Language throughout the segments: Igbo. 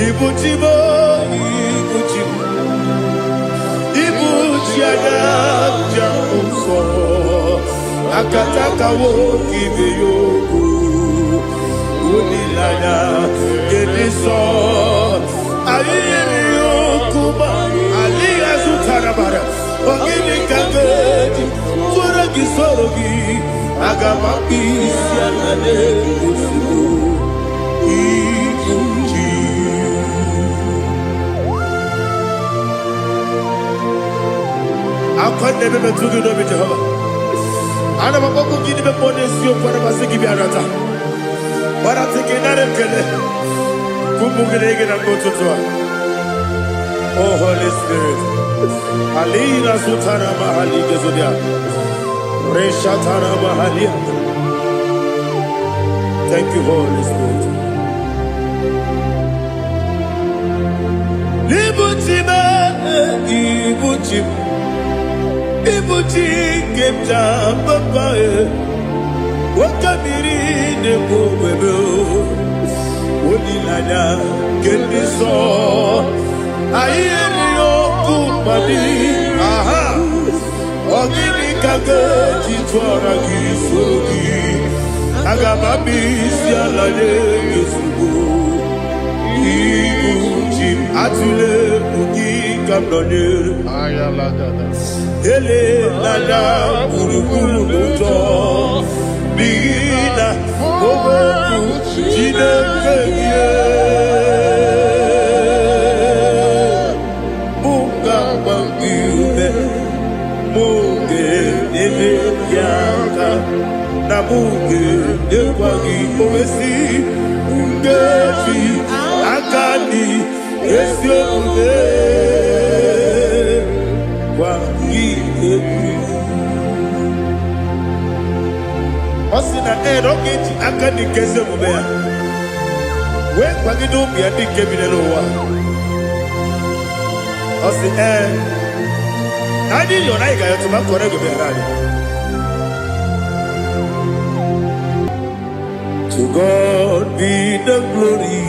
Ibu chi m, ibu chi m, ibu chi anya ji ahụ ụzọ, akataka nwoke ibe ya okwu, olileanya nke ndị nsọ. Anyị nyere ya okwu ma adịghị azụtara mara. Ọ gịnị ka m ga-eji tụọrọ gị, soro gị? Aga m akpụ isi ala n'ozugbo. Ibu chi. Akwa na-eme metụ gị n'obi, Jehova. Ana m akpọkwu gị n'ime mmụọ n'eziokwu. Ana m asị gị bịa nata gbarata gị, nara ekele ka ụmụ gị na-ege na mgbe ụtụtụ a. Oh, Holy Spirit. Alina sutara mahali gezodia. Reshatara mahalia. Thank you, Holy Spirit. Ibuchi m, ibuchi m, ibuchi nke m ji papa e. Nwoke mmiri na-ekwu ogbebe o. Olileanya nke ndị nsọ. Anyị erighị okwu mmadụ. Aha. Ọ gịnị ka m ga-eji tụọra gị, soro gị? Aga m abịa isi ala nye gị ozugbo. Ibu chi m, atụla egwu, gị ka m nọnyere. Elela gburugburu n'ụjọ, n'ihi na okwu Chineke gị mụ ga-agba gị ume, mụ ga-enyere gị aka, na mụ ga-enyekwa gị owesi nkeji aka dị ezi omume gwa gị egwu. Ọ sị na ee, na ọ ga-eji aka dị nke ezi omume ya wee kwagide ụmụ ya ndị nke bi n'ụwa. Ọ sị ee, na anyị yọrọ, anyị ga-ayọtụ ma kọrọ ego bịara anyị. To God be the glory.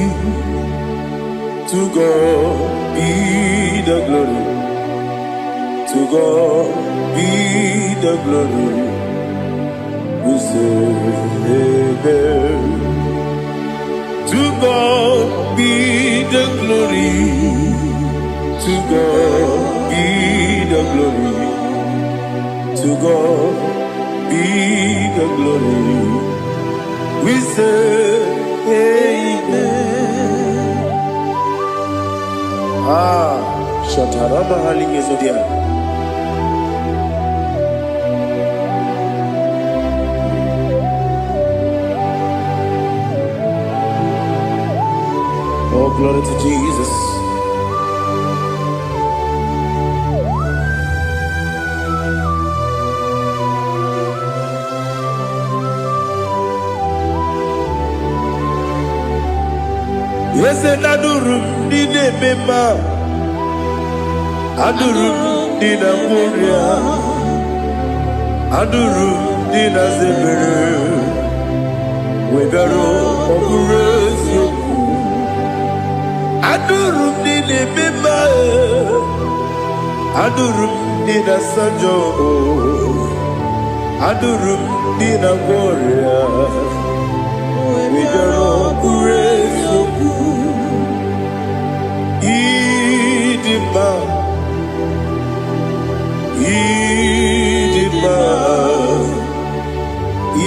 To God be the glory. To God be the glory. We say amen. To God be the glory. To God be the glory. To God be the glory. We say amen. Ah, Shatarama Hali Gezodia. Oh, glory to Jesus. Eze na anụrụ m ndị na-eme mma, anụrụ m ndị na-agwọ ọrịa, anụrụ m ndị na-aza ebere, wee bịaruo, ọ bụrụ eziokwu. Anụrụ m ndị na-eme mma, anụrụ m ndị na-asa njọ, anụrụ m ndị na-agwọ ọrịa, wee bịaruo, ọ bụrụ eziokwu. Ịdị mma, ịdị mma,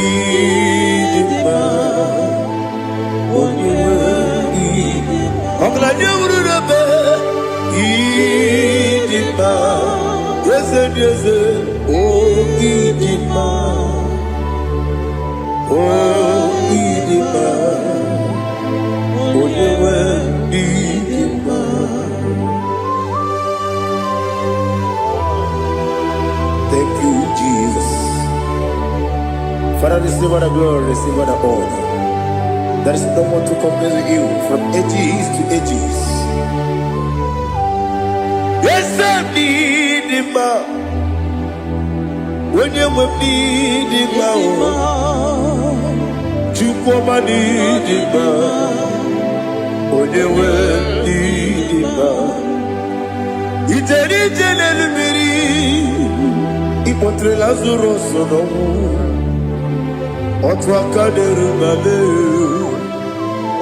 ịdị mma, onye nwe ọgaranya wuru n'ebe. Ịdị mma, eze dị eze o, ịdị mma o, ịdị mma, onye nwe, ịdị mma. Thank you, Jesus. Father, receive all the glory, receive all the honor. There is no one to compare with you from ages to ages. Eze m, ịdị mma, onye nwe m, ịdị mma o, Chukwu ọma, n'ịdị mma, onye nwe. mma. Ijere ije n'elu mmiri, ịkpọtere Lazarus n'ọnwụ. Otu aka na-eru ma mee,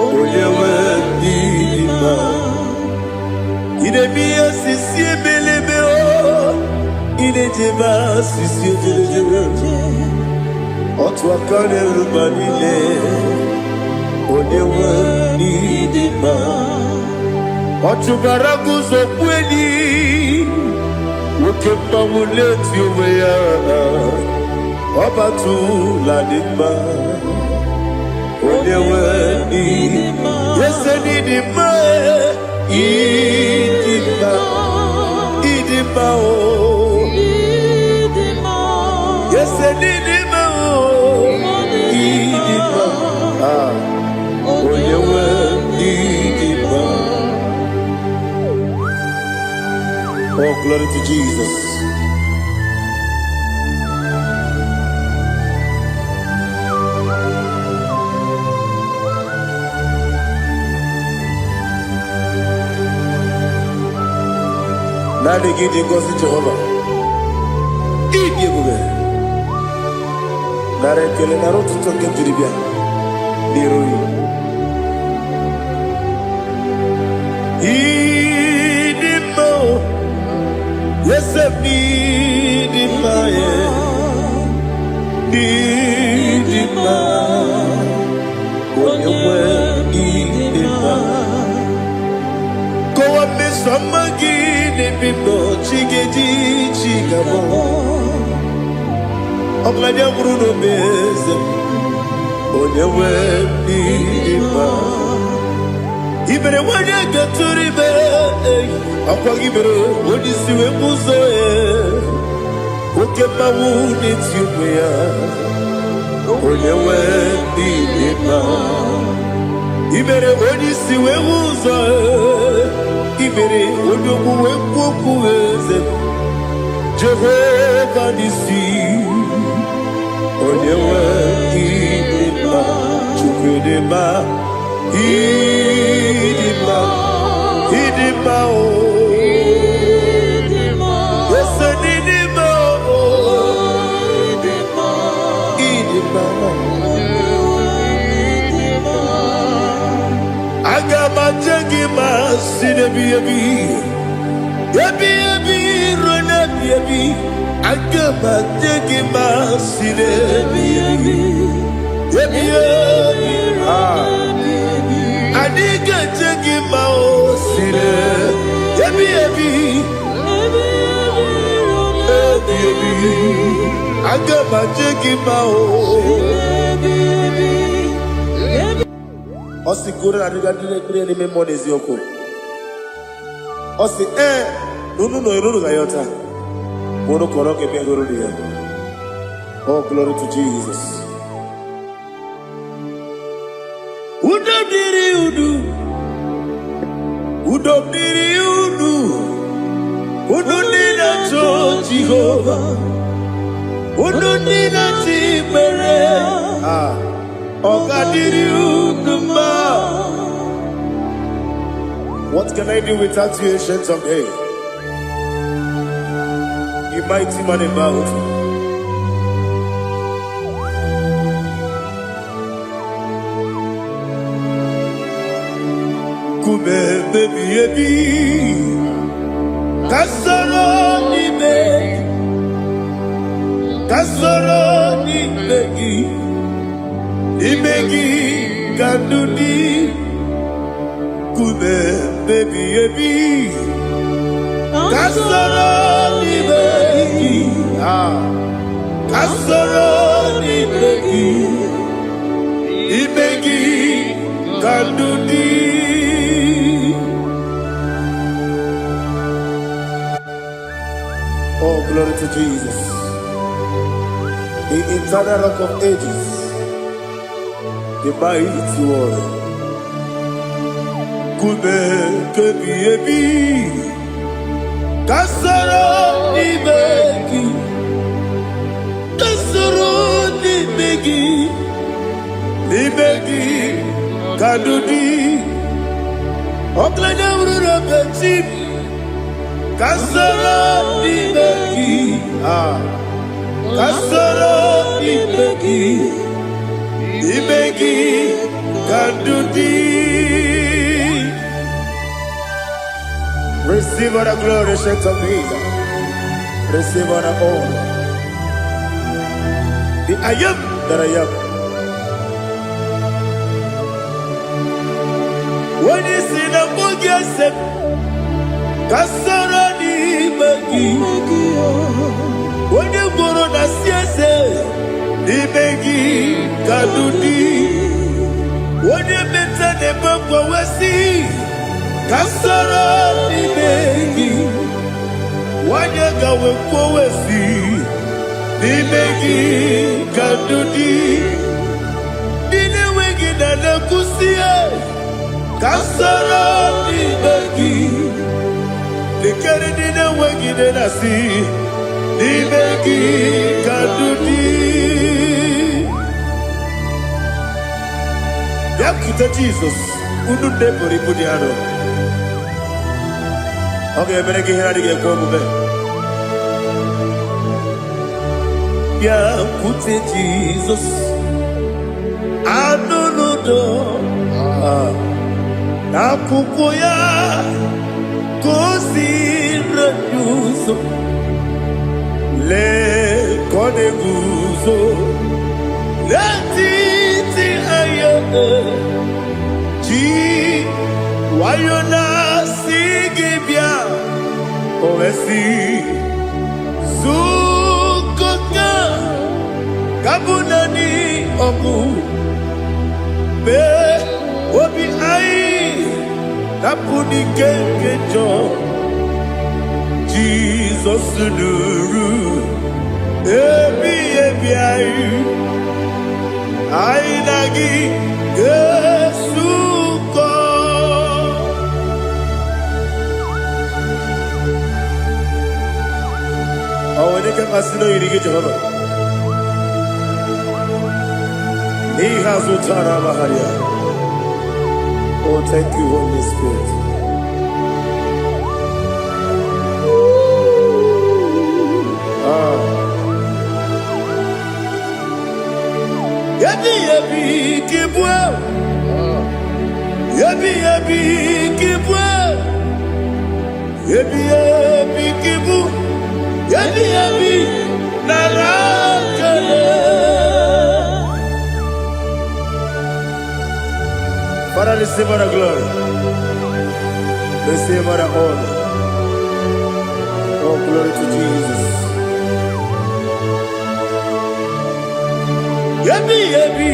onye nwe ndị dị mma. Ị na-eme ihe sisi ebelebe o, ị na-ejebe asịsị ejedebe. Otu aka na-eru ma niile, onye nwe ndị dị mma. Ọ chụbara guzo kweli, nwoke mmanwụ na-eti onwe ya. Ọ batụla dị mma, onye nwe ndị ese dị mma, ịdị mma, ịdị mma o. Ese dị mma o, ịdị mma. Ah, onye nwe ndị dị mma. Oh, glory to Jesus. Naanị gị dị ngọzi Jehova. Ịdị ebube. Nara ekele, nara ụtụtụ nke m jiri bịa n'iru gị. Ịdị mma o, ese m n'ịdị mma ya. N'ịdị mma, onye nwe ịdị mma. Kọwa mmeso ọma gị n'ebe m nọ, chi ga-eji chi ga-abọ. Ọgaranya nwụrụ n'obe eze m, onye nwe n'ịdị mma. Ibere nwanyị ga-etụrụ ime, ọkwa gị mere onye isi wee bụ ụzọ ya. Oke mmanwụ na-eti onwe ya, onye nwe n'ịdị mma. Ibere onye isi wee hụ ụzọ, ibere onye ogbu wee kwuo okwu eze m. Jehova n'isi, onye nwe ịdị mma. Chukwu ịdị mma, ịdị mma, ịdị mma o. Ese n'ịdị mma o, ịdị mma. Aga m aje gị ma si n'ebi ebi, ebi ebi ruo n'ebi ebi. Aga m aje gị ma si n'ebi ebi, ebi ebi. Ah. Anyị ga-eje gị ma o si n'ebi ebi, ebi ebi. Aga m aje gị ma o. Ọ sị ka unu na-adịga ndị na-ekpere n'ime mmụọ na eziokwu. Ọ sị ee, na unu nọ unu ga-ayọta ma unu kọrọ ka ebe hụrụ ya. Oh, glory to Jesus. Udo dịrị unu, udo dịrị unu, unu ndị na-achọ Jehova, unu ndị na-achọ ikpere. Ah, ọ ga-adịrị unu mma. What can I do without you, Ancient of Days? You mighty man in battle. Nkume ebi ebi, ka soro n'ime, ka soro n'ime gị, n'ime gị ka ndụ dị. Nkume ebi ebi, ka soro n'ime gị, ah, ka soro n'ime gị, n'ime gị ka ndụ dị. Oh, glory to Jesus. The eternal Rock of Ages, the mighty one. Nkume kebi ebi, ka soro n'ime gị, ka soro n'ime gị, n'ime gị ka ndụ dị. Ọgaranya ruru ebe chi m, ka soro n'ime gị. Ah, ka soro n'ime gị, n'ime gị ka ndụ dị. Receive all the glory, Saint of Days. Receive all the honor. The I am that I am. Onye si na mmụọ gị ese m, ka soro n'ime gị. Onye gworo na si eze, n'ime gị ka ndụ dị. Onye meta na-eme mgbanwe si, ka soro n'ime gị. Nwanyị gawe kwowe si, n'ime gị ka ndụ dị. Ndị na-enweghị na na-ekwusi ya, ka soro n'ime gị. Lekere ndị na-enweghị nne na si, n'ime gị ka ndụ dị. Bịakwute Jizọs, unu nne buru ibu dị arọ. Ọ ga-emere gị ihe na-adịghị ekwe omume. Bịakwute Jizọs, anụ n'udo n'akwụkwọ ya ka o si rere ụzọ. Lee ka ọ na-eguzo n'etiti anya ji nwayọ na-asị gị bịa, o wee sị zukọta ka bụ naanị ọgụ mee obi anyị dapụ n'ike nke njọ. Jizọs nụrụ ebi ebi anyị, anyị na gị ga-esukọ. Ọ nwere ike mmasị na oyiri gị, Jehova, n'ihe azụ tara amagharị ya. Oh, thank you, Holy Spirit. Ah. Ebi ebi kibue, ebi ebi kibue, ebi ebi kibu, ebi ebi nara kele. Father, receive all the glory, receive all the honor. Oh, glory to Jesus. Ebi ebi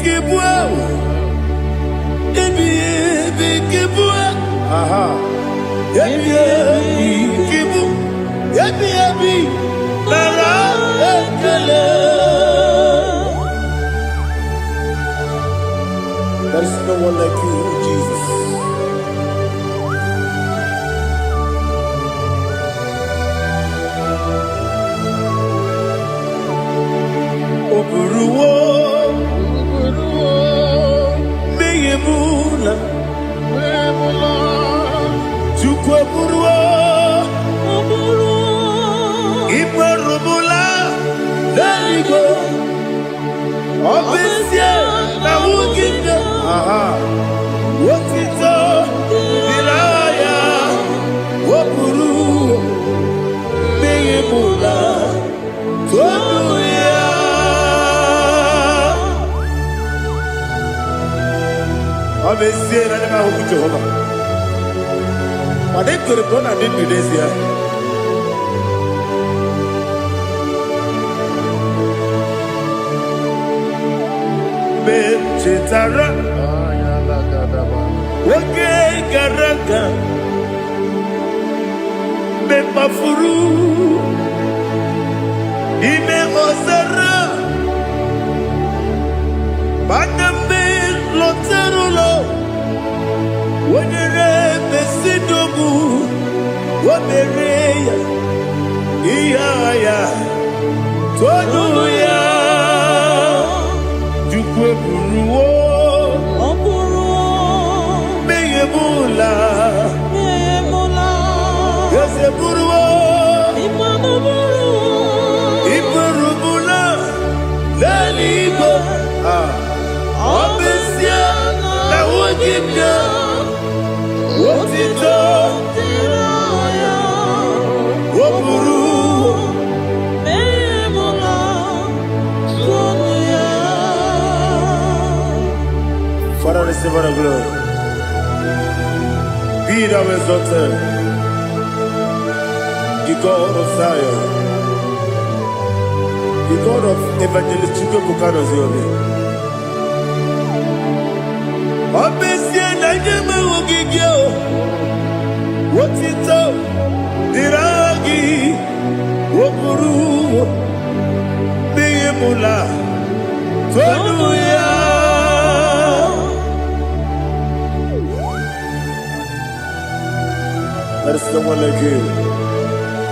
kibue, ebi ebi kibue, aha. Ebi ebi kibu, ebi ebi nara ekele. There is no one like you, Jesus. Oburuwo mmehie m na Chukwu oburuwo ikperubula n'eluigwe, ọ bụ ezie na nwugide aha otito dịrị aha ya, o buru mmehie m na tonu ya. Ọ bụ ezie na ndị m ahụhụ Jehova, mana ekwere m na ọ na-adị ndụ n'ezie. Mgbe m chetara oge gara aga, mgbe m kpafuru n'ime ọzara, mana mgbe m lọtara ụlọ, o nyere mesidogbu, o mere ya ihe agha ya, tonu ya. Chukwu eburuwo mmehie m ụla. Otito o buru. Mmehie m la, tụọnụ ya. Father, receive all the glory. Be thou exalted, the God of Zion, the God of Evangelist Chukwuebuka Ziobi. Ọ bụ ezie na ndị enweghị gị o, otito dịrị aha gị, o buru mmehie m la, tonu ya. There is no one like you.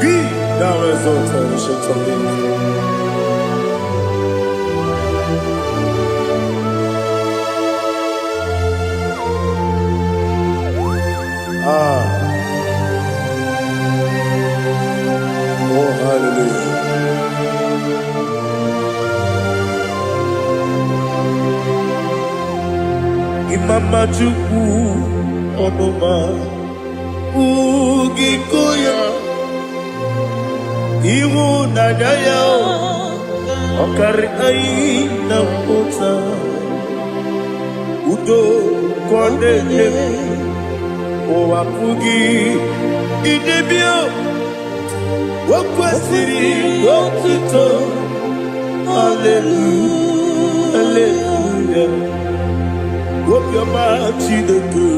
Be thou exalted, Ancient of Days. Ah, oh, hallelujah. Imama Chukwu ọnụma ugiko ya, ịhụnanya ya ọ karị anyị na mpụta, udo ka ọ na-enye, ụwa pụghị idebe. O kwesịrị otuto, haleluya, haleluya. Obiọma Chineke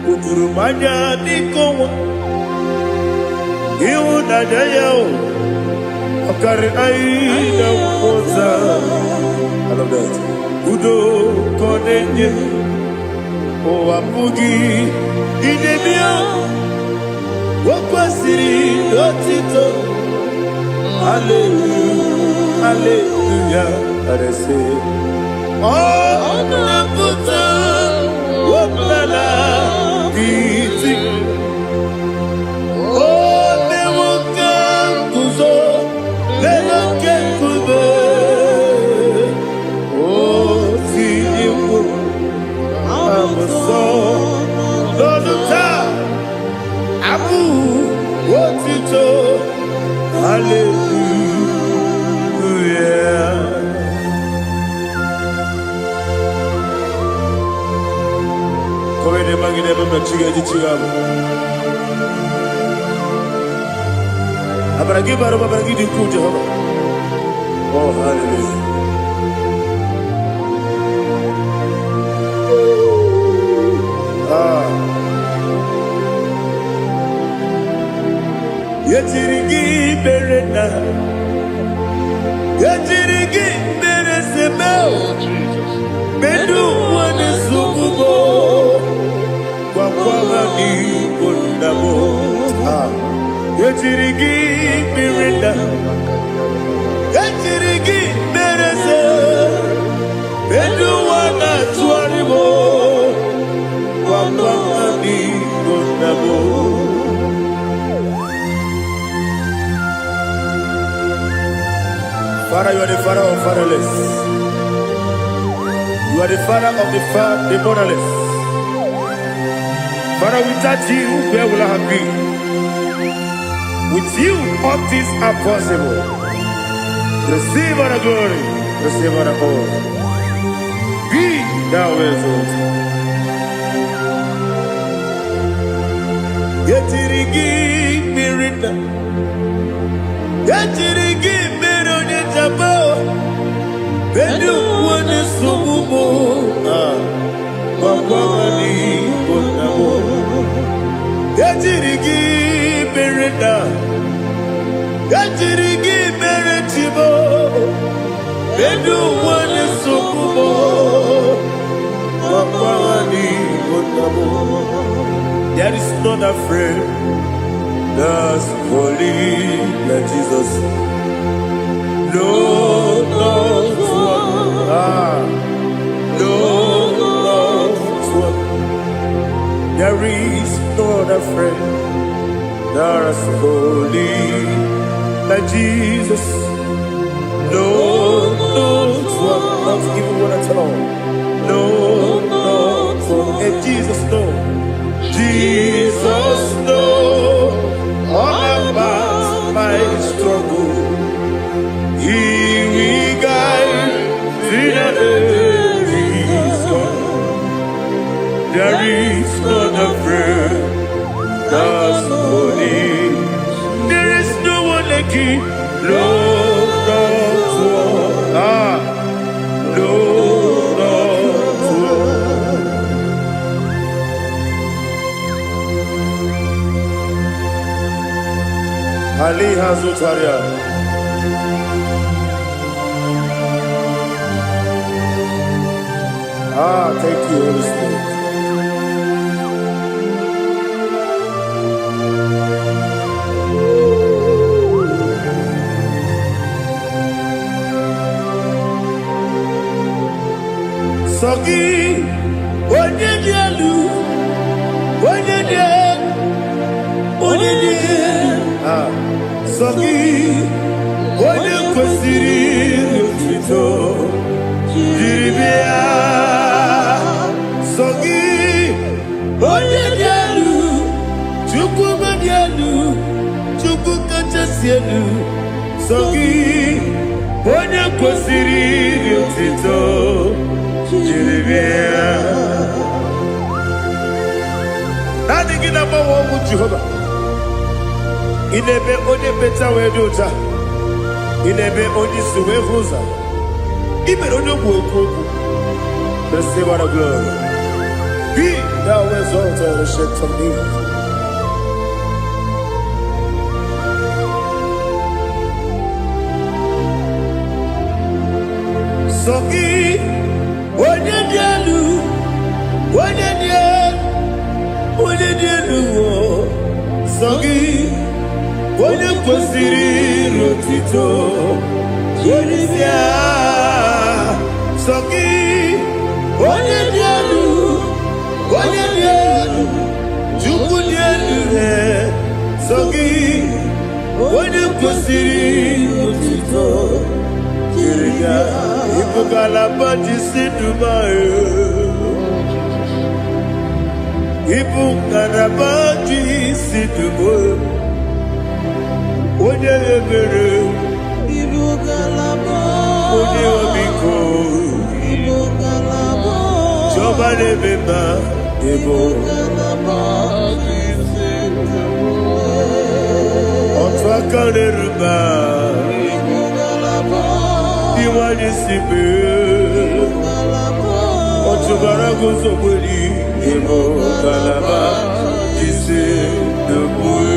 o juru m anya dịka ọnwa, ịhụnanya ya o ọ karị anyị na mpụta. I love that. Udo ka ọ na-enye, ụwa pụghị idebe. O kwesịrị otito, haleluya, haleluya. Arese ọ na-apụta ọbụla iti, o mewo ka nguzo n'elu oke nkume, o tinyewo abụsọ n'ọnụ taa abụ otito, haleluya. Kọwede magide ebe mmechi ga-eji chi ga-abụ. Amara gị bara ụba, amara gị dị ukwuu, Jehova. Oh, hallelujah. Ah. Ejiri gị mere na ejiri gị mere seme. Oh, Jesus. Medu ụwa na-esogbu m, gwakwa ha n'igbo nna m. Ah. Ejiri gị mere na ejiri gị mere se medu ụwa na-atụgharị m, gwakwa ha n'igbo nna m. Father, you are the father of fatherless. You are the father of the motherless. Father, without you, where will I have been? With you, all things are possible. Receive all the glory. Receive all the honor. Be thou exalted. Ejiri gị mmiri nna. Ejiri gị mmiri onye jaba. Bedu ụwa na-esogbu m. Ah, gwakwa ha n'igbo nna m. Ejiri gị mere nna. Ejiri gị mere chibo. Bedu ụwa na-esogbu m. Gwakwa ha n'igbo nna m. There is none afraid that's holy like Jesus. No, not one. Ah, no, not one. There is no other friend that's holy like Jesus. No, not one, not even one at all. No, not one. And Jesus, no. Jesus knows all about my struggle. He will guide till the day is gone. There is none afraid that's holy. There is no one like you. No, not one. Ah, no, not one. Ali Hazutaria. Ah, thank you, Holy Spirit. Sọ gị, onye dị elu, onye dị elu, onye dị elu. Ah, sọ gị, onye kwesịrị otuto jiri bịa. Sọ gị, onye dị elu, Chukwu dị elu, Chukwu kachasị elu. Sọ gị, onye kwesịrị otuto jiri bịa. Naanị gị na-agbanwe ọnwụ, Jehova. Ị na-eme onye mmecha wee dị ụcha. Ị na-eme onye isi wee hụ ụzọ. Ị mere onye ogbu okwu okwu. Receive all the glory. Be thou exalted, Ancient of Days. Sọ gị, onye dị elu, onye dị elu, onye dị elu o. Sọ gị, onye kwesịrị otito jiri bịa. Sọ gị, onye dị elu, onye dị elu, Chukwu dị elu he. Sọ gị, onye kwesịrị otito jiri bịa. Ịbụ ngalaba ji si Dubai. Ịbụ ngalaba ji si Dubai. Onye ebere, Ibu ngalaba. Onye ọmịiko, Ibu ngalaba. Chiọma na-eme mma, ịbụ Ngalaba jisi otu aka na-eru mba, Ibu ngalaba. Iwanye si mee. Ngalaba. Ọtụbara guzogberi, ịbụ ngalaba jisi Dubai.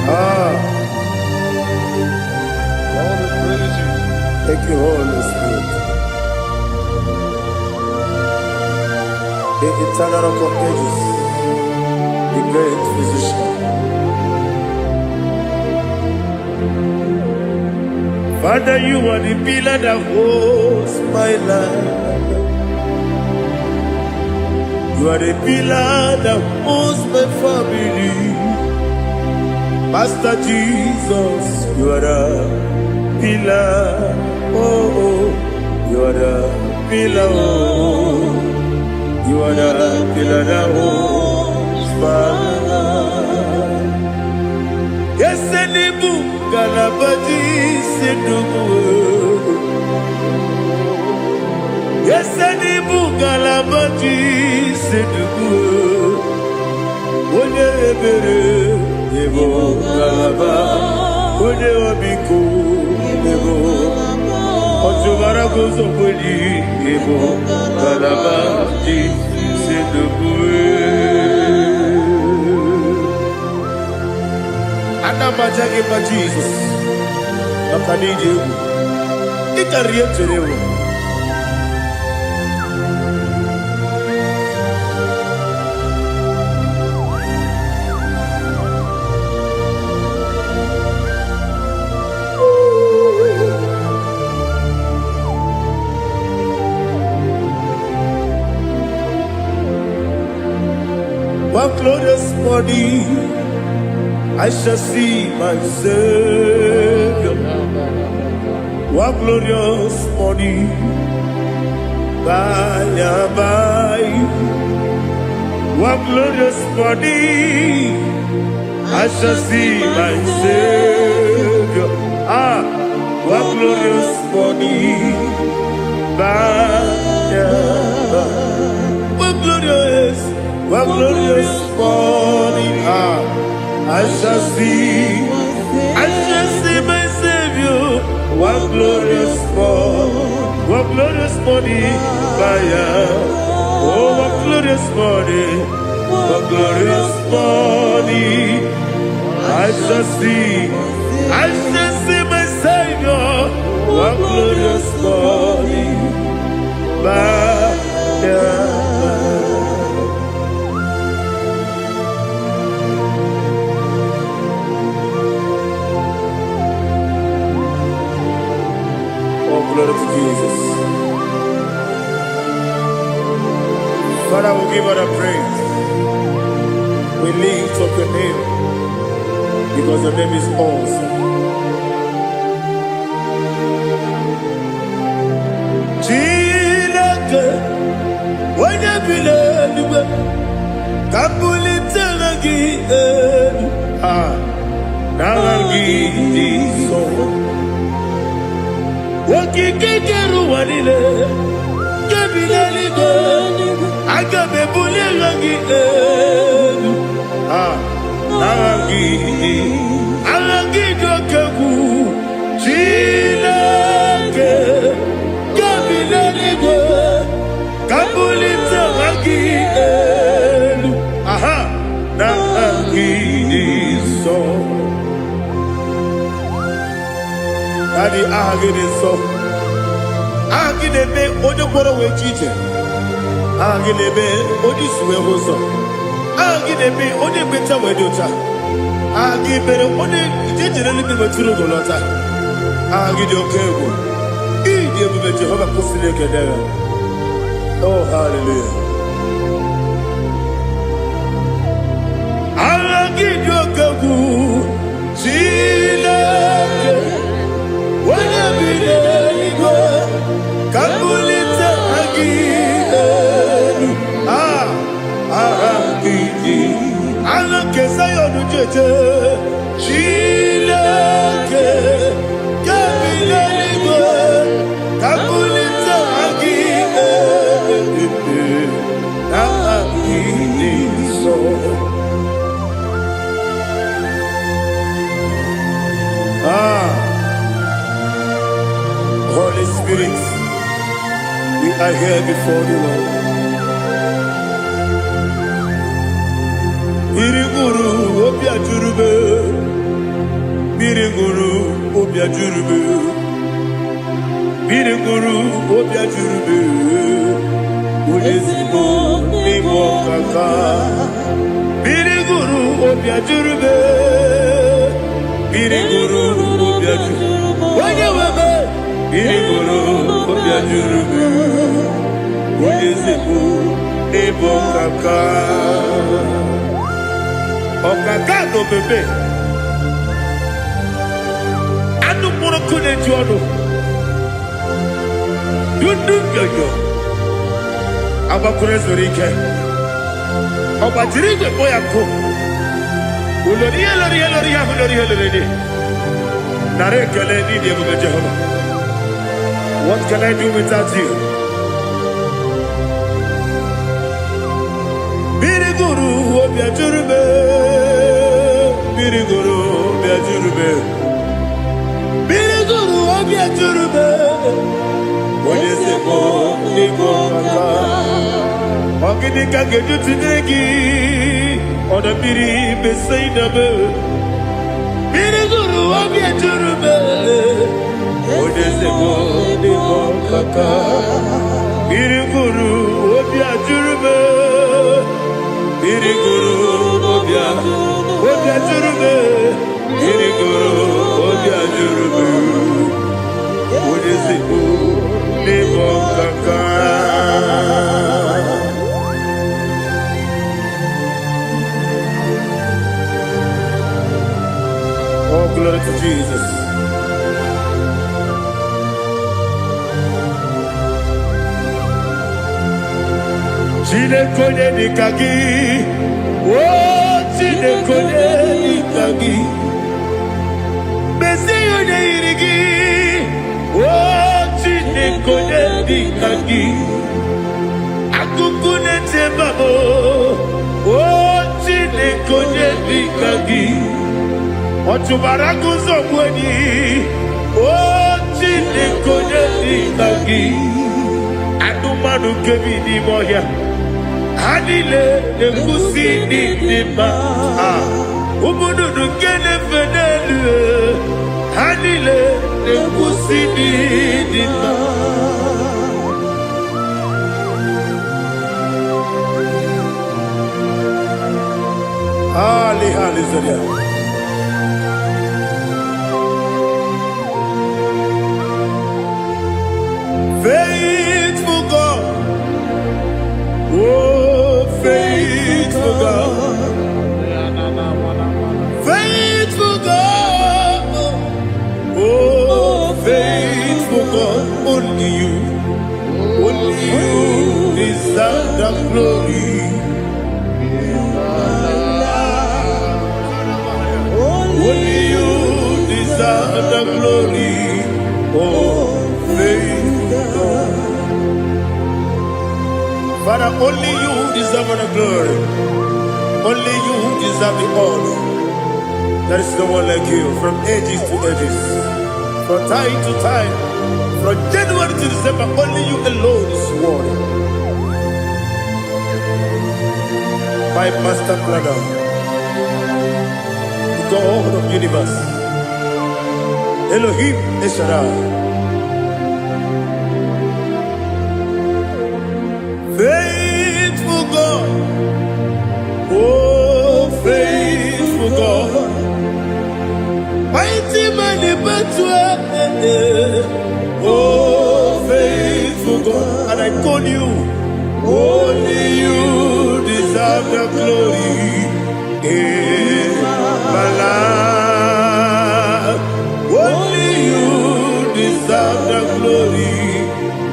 Ah, Lord, we praise you. Thank you, Holy Spirit. The eternal Rock of Ages, the great physician. Father, you are the pillar that holds my life. You are the pillar that holds my family. Master Jesus, you are the pillar. Oh, you are the pillar. Oh, you are the pillar that holds my life. Yes, Elibu, Galabaji, Sidubu. Yes, Elibu, Galabaji, Sidubu. Onye ebere, ịbụ ngalaba, onye ọmịiko, ịbụ ọtụbara guzokweli, ịbụ ngalaba ji si dugbu. Ana m aja gị mma, Jizọs, maka na ịdị egwu. Ị karịrị ihe m chere ewu. One glorious morning, I shall see my Savior. What glorious morning, by and by. What glorious morning, I shall see my Savior. Ah, what glorious morning, by and by. What glorious morning. Ah, I shall see my Savior. What glorious morning, what glorious morning, by and. Oh, what glorious morning, what glorious morning. I shall see my Savior. What glorious morning, by and by. Oh, glory to Jesus. Father, we give all the praise. We lift up your name because your name is awesome. Chineke, onye bi n'eluigwe, ka m bulite aha gị elu. Ah, n'aha gị dị nsọ. Okike kere ụwa niile, nke bi n'eluigwe, aga m ebuli aha gị elu. Ah, aha gị, aha gị dị oke egwu. Chineke, nke bi n'eluigwe, ka m bulite aha gị elu. Aha, n'aha gị dị nsọ. Daddy, aha gị dị nsọ. Aha gị na-eme onye gwọrọ wee ji ije. Aha gị na-eme onye isi wee hụ ụzọ. Aha gị na-eme onye mmecha wee dị ụcha. Aha gị mere onye ije jere eluigwe wetụrụ ugo lọta. Aha gị dị oke egwu. Ịdị ebube Jehova kwụsịrị ekele ya. Oh, hallelujah. Aha gị dị oke egwu. Chineke, onye bi n'eluigwe, ka m bulite aha gị elu. Ah, aha gị dị. Aha nke Zayọn jeje. Chineke, nke bi n'eluigwe, ka m bulite aha gị elu. Aha gị dị nsọ. Ah, Holy Spirit, we are here before you, Lord. Mmiri ṅụrụ obi ajụrụ m. Mmiri ṅụrụ obi ajụrụ m. Mmiri ṅụrụ obi ajụrụ m. Onye ezigbo n'ime ọkaka. Mmiri ṅụrụ obi ajụrụ m. Mmiri ṅụrụ obi ajụrụ. Onye nwe m. Mmiri ṅụrụ obi ajụrụ m. Onye ezigbo n'ịbụ ọkaka. Ọkaka na omeme. Anụ mkpụrụ nkụ na-eju ọnụ. Dundu nyoyo. Agbakwuru zuru ike. Ọ gbajiri igwe kpọ ya nkụ. Ulori ihe lori ihe lori ihe ahụ lori ihe lori dị. Nara ekele n'ịdị ebube Jehova. What can I do without you? Mmiri gụrụ obi ajụrụ m. Mmiri gụrụ obi ajụrụ m. Mmiri gụrụ obi ajụrụ m. Onye ezigbo n'ịbụ ọkaka. Ọ gịnị ka m ga-eji tụnyere gị? Ọdọ mmiri Besaida m. Mmiri gụrụ obi ejuru m. Onye ezigbo n'ịbụ ọkaka. Mmiri gụrụ obi ajụrụ m. Mmiri gụrụ obi ajụrụ m. Mmiri gụrụ obi ajụrụ m. Onye ezigbo n'ịbụ ọkaka. Glory to Jesus. Chineke onye dịka gị, o Chineke onye dịka gị, mezie onye yiri gị, o Chineke onye dịka gị, akụkụ na-eche mbabụ, o Chineke onye dịka gị, ọ chụbara gụzọ gbu enyi, o Chineke onye dịka gị, anụmanụ nke bi n'ime ọhịa, ha niile na-ekwusi n'ịdị mma. Ah, ụmụ nnụnụ nke na-efe n'elu, ha niile na-ekwusi n'ịdị mma. Ali, hallelujah. Faithful God, oh faithful God, faithful God, oh faithful God, only you deserve the glory. Only you deserve the glory, oh faithful God. Father, only you deserve the glory. Only you deserve the honor. There is no one like you from ages to ages, from time to time, from January to December. Only you alone is worthy. My master planner, the God of universe, Elohim El Shaddai. Faithful God, oh faithful God, mighty man in battle, oh faithful God, and I call you, only you deserve the glory in my life. Only you deserve the glory,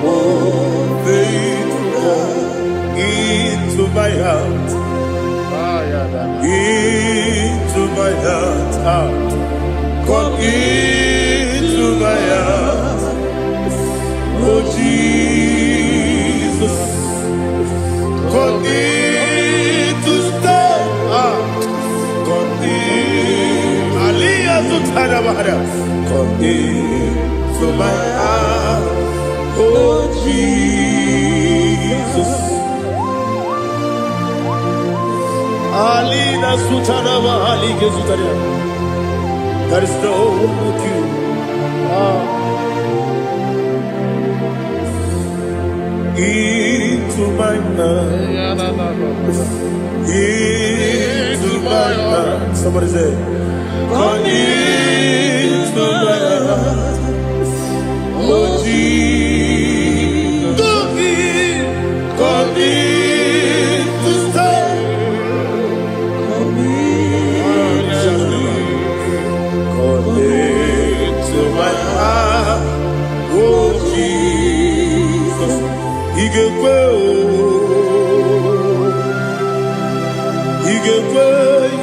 oh faithful God, into my heart, into my heart, ah. Come into my heart, oh Jesus. Come in to stay, ah. Come in, Aliyah Zutana Bahara. Come into my heart, oh Jesus. Alina Sutana Bahali Gezutana. There is no one like you. Ah. Into my heart, into my heart. Somebody say, come into my heart, oh Jesus. Come in to stay. Come into my heart, oh Jesus. Ị ga-ekwe o, ị ga-ekwe,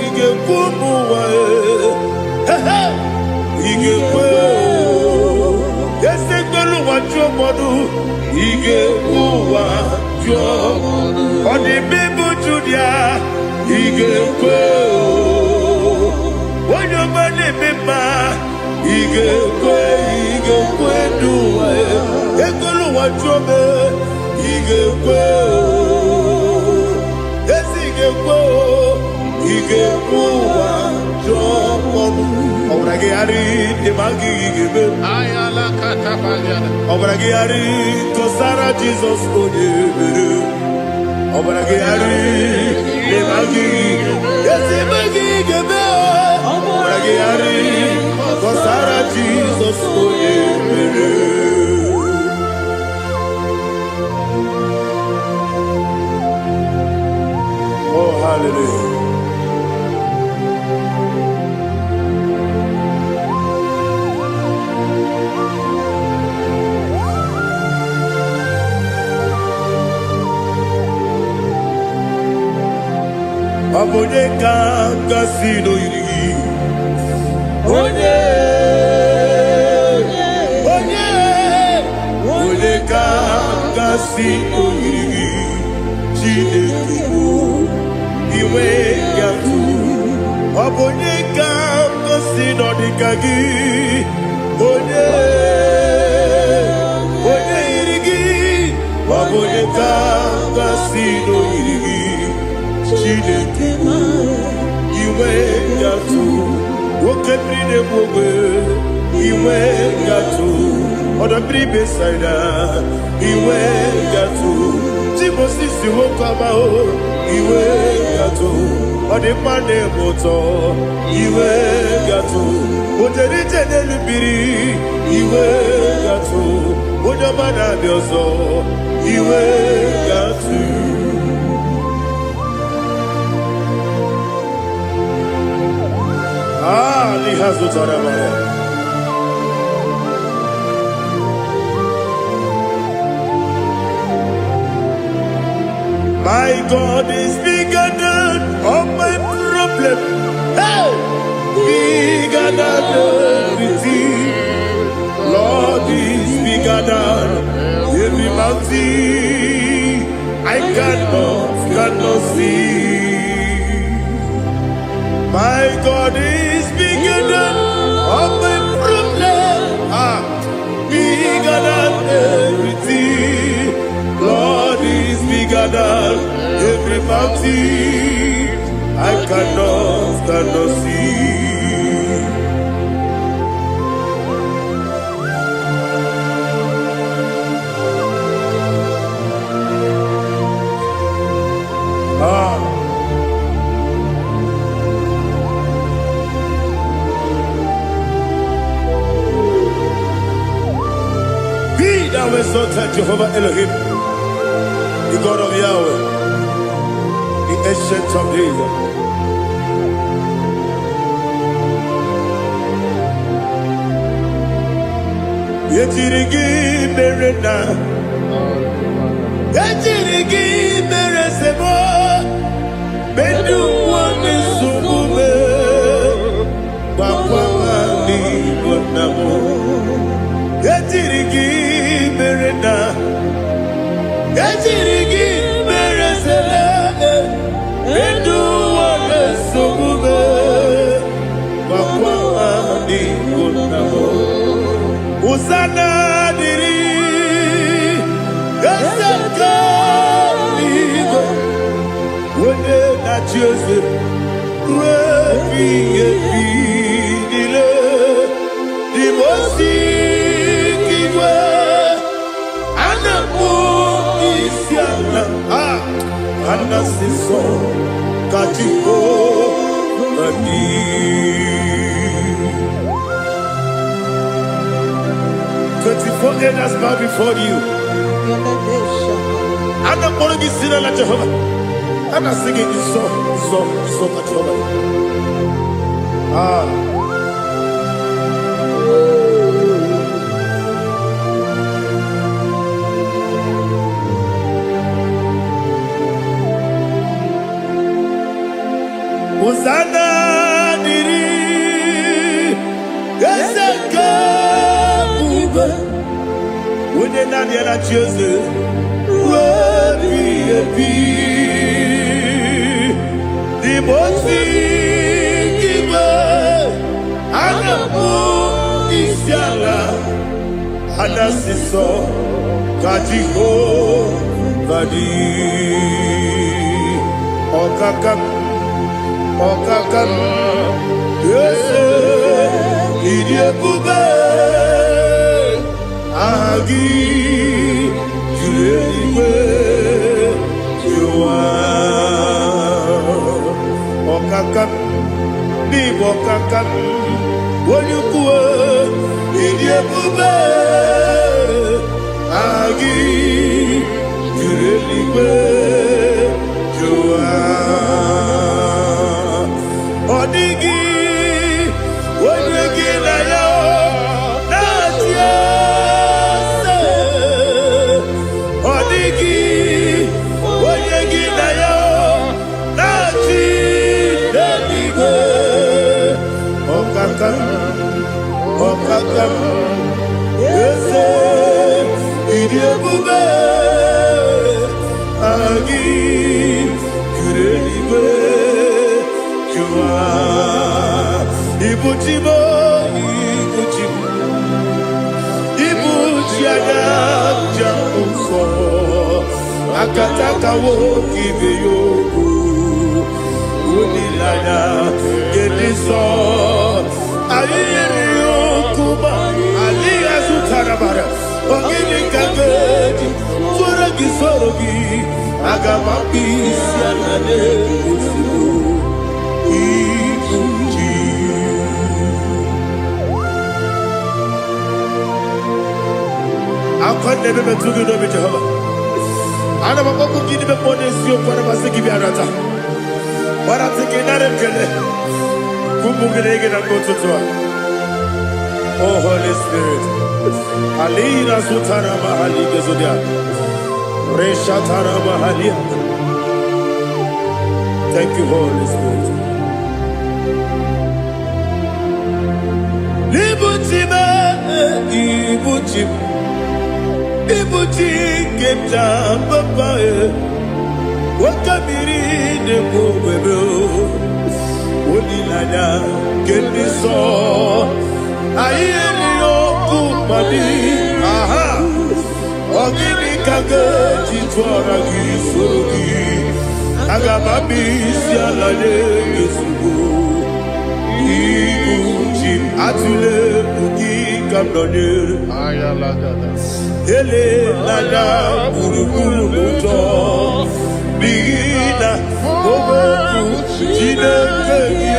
ị ga-ekwe ụmụ ụwa e. He he! Ị ga-ekwe o, esi ekwelu ụwa jụọ mmadụ, ị ga-ekwe ụwa jụọ. Ọ dị mbe Judia, ị ga-ekwe o. Onye ọma na-eme mma, ị ga-ekwe, ị ga-ekwe n'ụwa e. Ekwelu ụwa jụọ m, ị ga-ekwe o. Ezi ị ga-ekwe o, ị ga-ekwe ụwa jụọ ọnụ. Ọbara gị gharị ịma gị ga-eme. Ọbara gị gharị kọsara Jizọs onye mere. Ọbara gị gharị ịma gị ezi ime gị ga-eme. Ọbara gị gharị kọsara Jizọs onye mere. Oh, hallelujah. Ọ bụ onye ka m gasị n'oyiri gị? Onye, onye, onye ka m gasị n'oyiri gị? Chineke bụ inwe gatụ. Ọ bụ onye ka m gasị n'ọdịka gị? Onye, onye yiri gị? Ọ bụ onye ka m gasị n'oyiri gị? Chineke bụ inwe gatụ. Nwoke mmiri na-egbu ogbe, inwe gatụ. Ọdọ mmiri Besaida, inwe gatụ. Timosisi nwoke ọma o, inwe gatụ. Ọ dị mma na-eme ụtọ, inwe gatụ. O jere ije n'elu mmiri, inwe gatụ. Onye ọma na-abịa ọzọ, inwe gatụ. Ah, n'ihe zụtara mara. My God is bigger than all my problem. Hey! Bigger than everything. Lord is bigger than every mountain. I cannot see. My God is bigger than all my problem. Ah, bigger than everything. Lord is bigger than every mountain. I cannot see. Ah, be thou exalted, Jehovah Elohim, the God of Yahweh, the Ancient of Days. Ejiri gị mere na ejiri gị mere sebo medu ụwa na-esogbu m, gbakwa n'igbo nna m. Ejiri gị mere na ejiri gị mere sebe medu ụwa na-esogbu m, gbakwa n'igbo nna m. Hosanna dịrị eze nke eluigwe, onye na-achị eze ruo ebighị ebi niile. Dị nke igwe a na-akpọ isi ala, a anasị nsọ ka Jehova dị. 24 elders bow before you. A na-akpọrọ gị si n'ala Jehova. A na-asị gị nsọ, nsọ, nsọ ka Jehova dị. Ah. Hosanna dịrị eze nke ebube, onye naanị ya na-achị eze ruo ebighị ebi. N'ime ozi igwe a na-akpọ isi ala, a na-asị nsọ ka Jehova dị. Ọkaka m, ọkaka m, eze, ịdị ebube, aha gị juru eluigwe juru ụwa. Ọkaka m, n'ịbụ ọkaka m, onye ukwu, ịdị ebube, aha gị juru eluigwe juru ụwa. Ọ dịghị onye gị na ya na-achị eze. Ọ dịghị onye gị na ya na-achị. Ọkaka, ọkaka, eze, ịdị ebube, anyị juru eluigwe jụwa. Ibu chi m, ibu chi m, ibu chi anya ji nsọ, akataka nwoke ibe ya okwu, olileanya nke dị nsọ. Anyị nyere ya okwu ma adịghị azụtara mara. Ọ gịnị ka ga-eji tụrụ gị soro gị? Aga m akpụ isi ala na-egosigo ibu ji. Akwa na-ebe metụ gị n'obi, Jehova. Ana m akpọkwu gị n'ime mmụọ n'eziokwu, ana m asị gị bịa nata. Gbaratị gị nara ekele. Kwupụ gị na gị na mgbe ụtụtụ a. Oh Holy Spirit. Alina sutara mahali gezodia. Reshatara mahalia. Thank you, Holy Spirit. Ibuchi me, ibuchi, ibuchi keta papa e. Wakamiri ne kubebe o. Olileanya nke ndị nsọ. Anyị eri okwu mmadụ. Aha. Ọ gịnị ka ga-eji tụọra gị soro gị? Aga m abịa isi ala nye gị ozugbo. Ibu chi m, atụla egwu gị ka m nọnyere. Elela gburugburu n'ụjọ, n'ihi na okwu Chineke gị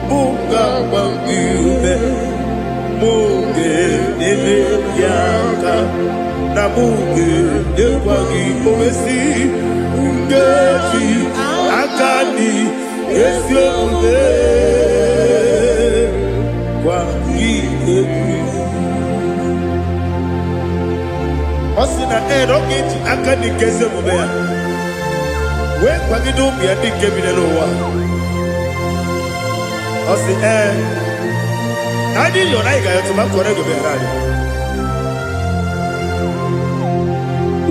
mụ ga-agba gị ume, mụ ga-enyere gị aka, na mụ ga-enyekwa gị owesi nkeji aka dị ezi omume gwa gị egwu. Ọ sị na ee, na ọ ga-eji aka dị nke ezi omume ya wee kwagide ụmụ ya ndị nke bi n'ụwa. Ọ sị ee, na anyị yọrọ anyị ga-ayọtụ ma kọrọ ego bịara anyị.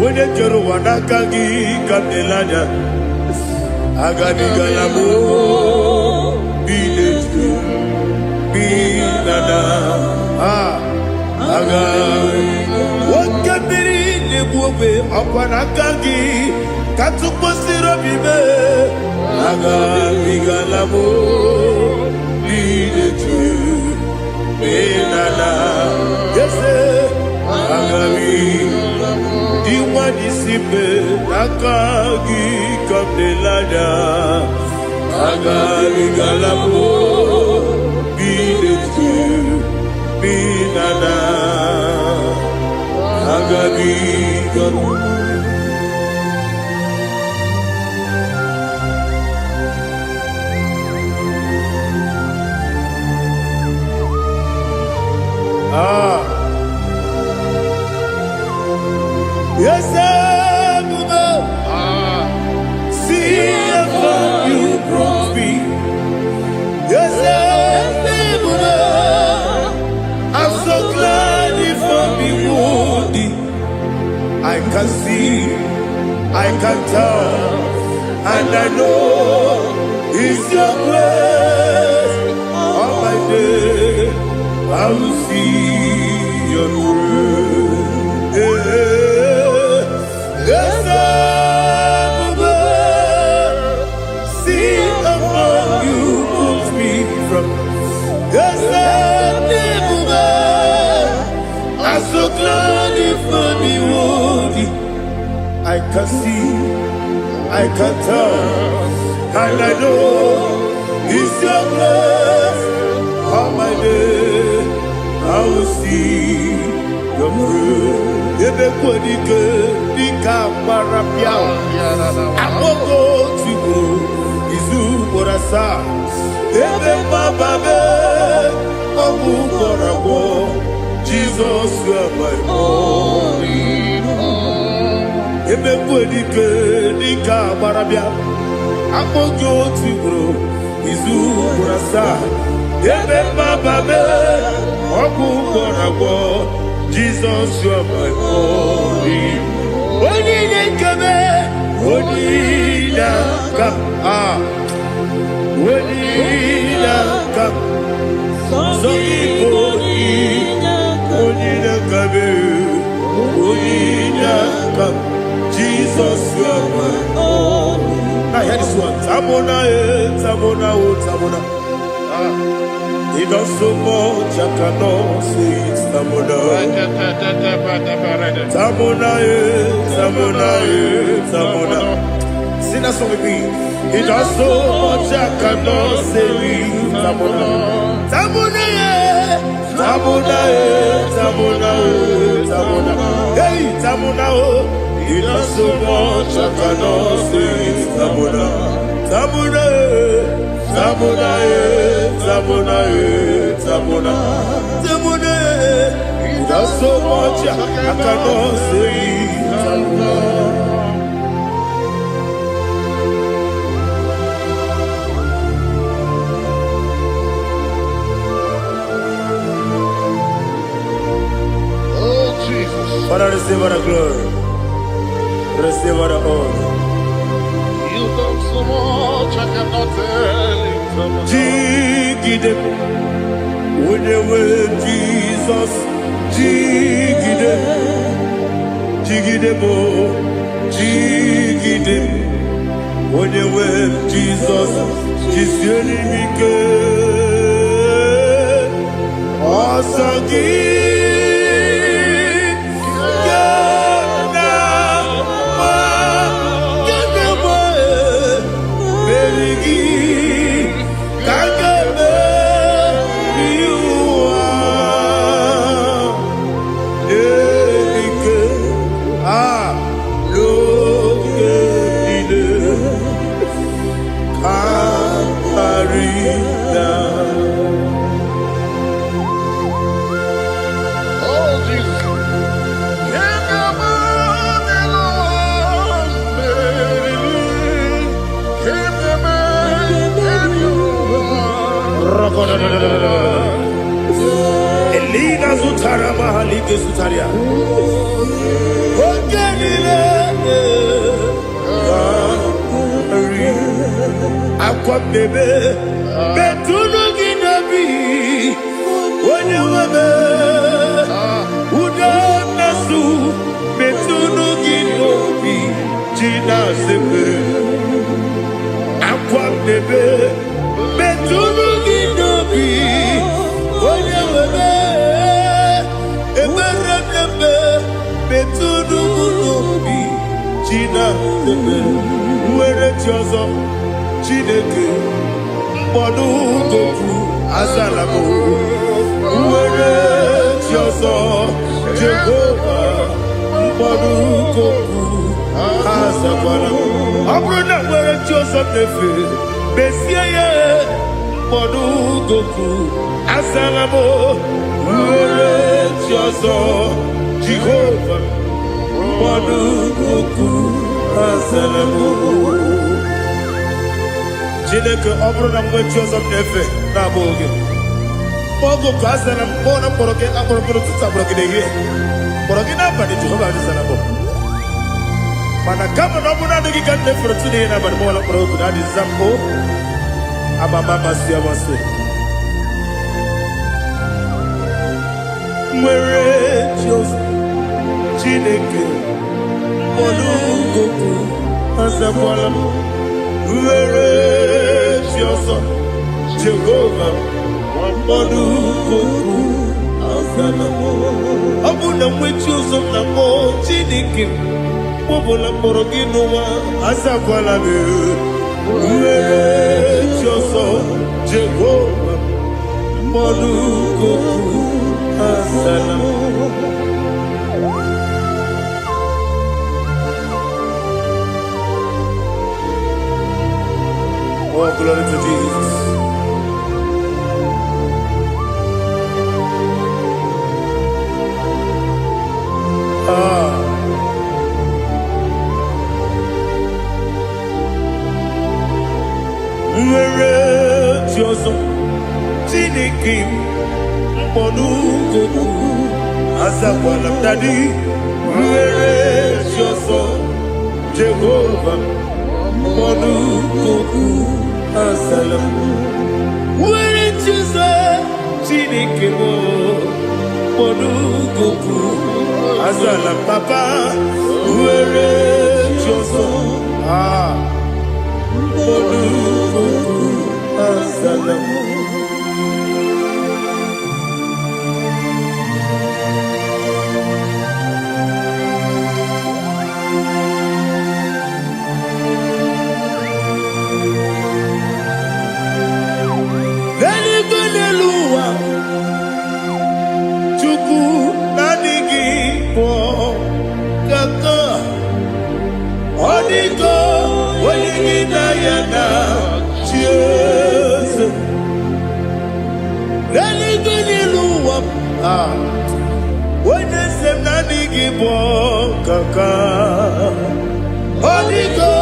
Onye kere ụwa, n'aka gị ka m na-ele anya. Agabigala m bi n'etu bi na na a aga oke mmiri na-egbu ogbe, ọkwa n'aka gị ka tụkwasịrị obi mee. Agabigala m bi n'etu bi na na ese agabi dị nwa n'isi mbe, n'aka gị ka m na-ele anya. Agabigala m bi n'etu bi na na agabigala. Ah. Yes, Ebube, see how far you brought me. Yes, Ebube, I'm so glad you found me worthy. I can see, I can tell, and I know it's your grace. All my day, I will see your grace. Yes, Ebube, see how far you pulled me from. Yes, Ebube, I'm so glad you found me worthy. I can see, I can tell, and I know it's your grace. All my day, I will see your grace. Ebe kwadike dịka agbara bịa, akpọgo otu ugboro, izu ugboro asaa, ebe mgbaba be ọgwụ gwọrọ agwọ. Jizọs, you are my all. Emekwu dike dịka agbara bịa. Akpọ gị otu ugboro, izu ugboro asaa. Ebe mmaba mee, ọgwụ gwọrọ agwọ. Jizọs, you are my only. Onye na-ekebe, onye na-aka. Ah, onye na-aka. Sọ gị bụ onye na-akabe, onye na-aka. Jesus, you are my. Now hear this one. Tamona, eh, Tamona, oh, Tamona. Ah. He does so much, I cannot say it. Tamona. Tamona, eh, Tamona, eh, Tamona. Sing that song with me. He does so much, I cannot say it. Tamona. Tamona, eh, Tamona, eh, Tamona, eh, Tamona. Hey, Tamona, oh. He does so much, I cannot say it. Tamona. Tamona, eh, Tamona, eh, Tamona, eh, Tamona. Tamona, eh. He does so much, I cannot say it. Tamona. Oh, Jesus. Father, receive all the glory. Receive all the honor. You've done so much, I cannot tell it. Jigide, onye nwe Jizọs, jigide, jigide m, jigide, onye nwe Jizọs, jisie m ike. Ọsọ gị ga na-agba, ga na-agba, meri gị ka a ga-emeri ụwa. Ike a n'oge niile ka karịa. Oh, Jesus. Elina zutara mahalike zutaria. Oge niile karị. Akwa mmebe metụnụ gị n'obi onye nwebe udo na-asụ metụnụ gị n'obi ji na-asepere akwa mmebe metụnụ gị n'obi onye nwebe ekpere mmemme metụnụ m n'obi ji na-asepere nwere chi ọzọ Chineke mkpọdụ gopu azala m nwere chi ọzọ Jehova mkpọdụ gopu azakwara m. Ọ bụrụ na nwere chi ọzọ m na-efe mezie ya mkpọdụ gopu azala m nwere chi ọzọ Jehova mkpọdụ gopu azala m. Chineke, ọ bụrụ na m nwee chi ọzọ m na-efe na-abụghị gị, kpọọ oku azara m, kpọọ na mkpọrọ gị akpọrọ gị n'ụtụtụ, akpọrọ gị n'ehihie, kpọrọ gị n'abalị, Jehova azara m. Mana kama na ọ bụrụ naanị gị ka m na-efere otu n'ihe n'abalị, mọọla mkpọrọ oku na adịza m o amama amasị amasị nwere chi ọzọ Chineke mkpọrọ oku azakwala m nwere chi ọzọ Jehova mkpọrọ oku azala m. Ọ bụ na nwe chi ọzọ m na-akpọ Chineke mgbe ọbụla mkpọrọ gị n'ụwa azakwala m nwere chi ọzọ Jehova mkpọrọ oku azala m. Oh, glory to Jesus. Ah. Chi ọzọ, Chineke m, mkpọnugokwu azakwala m. Daddy, rubere chi ọzọ. Jehova, mkpọnugokwu azala m. Were chi ọzọ, Chineke m, mkpọnugokwu azala m. Papa, were chi ọzọ. Ah, mkpọnugokwu azala m. N'eluigwe, n'elu ụwa, Chukwu, naanị gị bụ kaka. Ọ dịgo onye gị na ya na chi eze. N'eluigwe, n'elu ụwa, ah, onye eze m, naanị gị bụ kaka. Ọ dịgo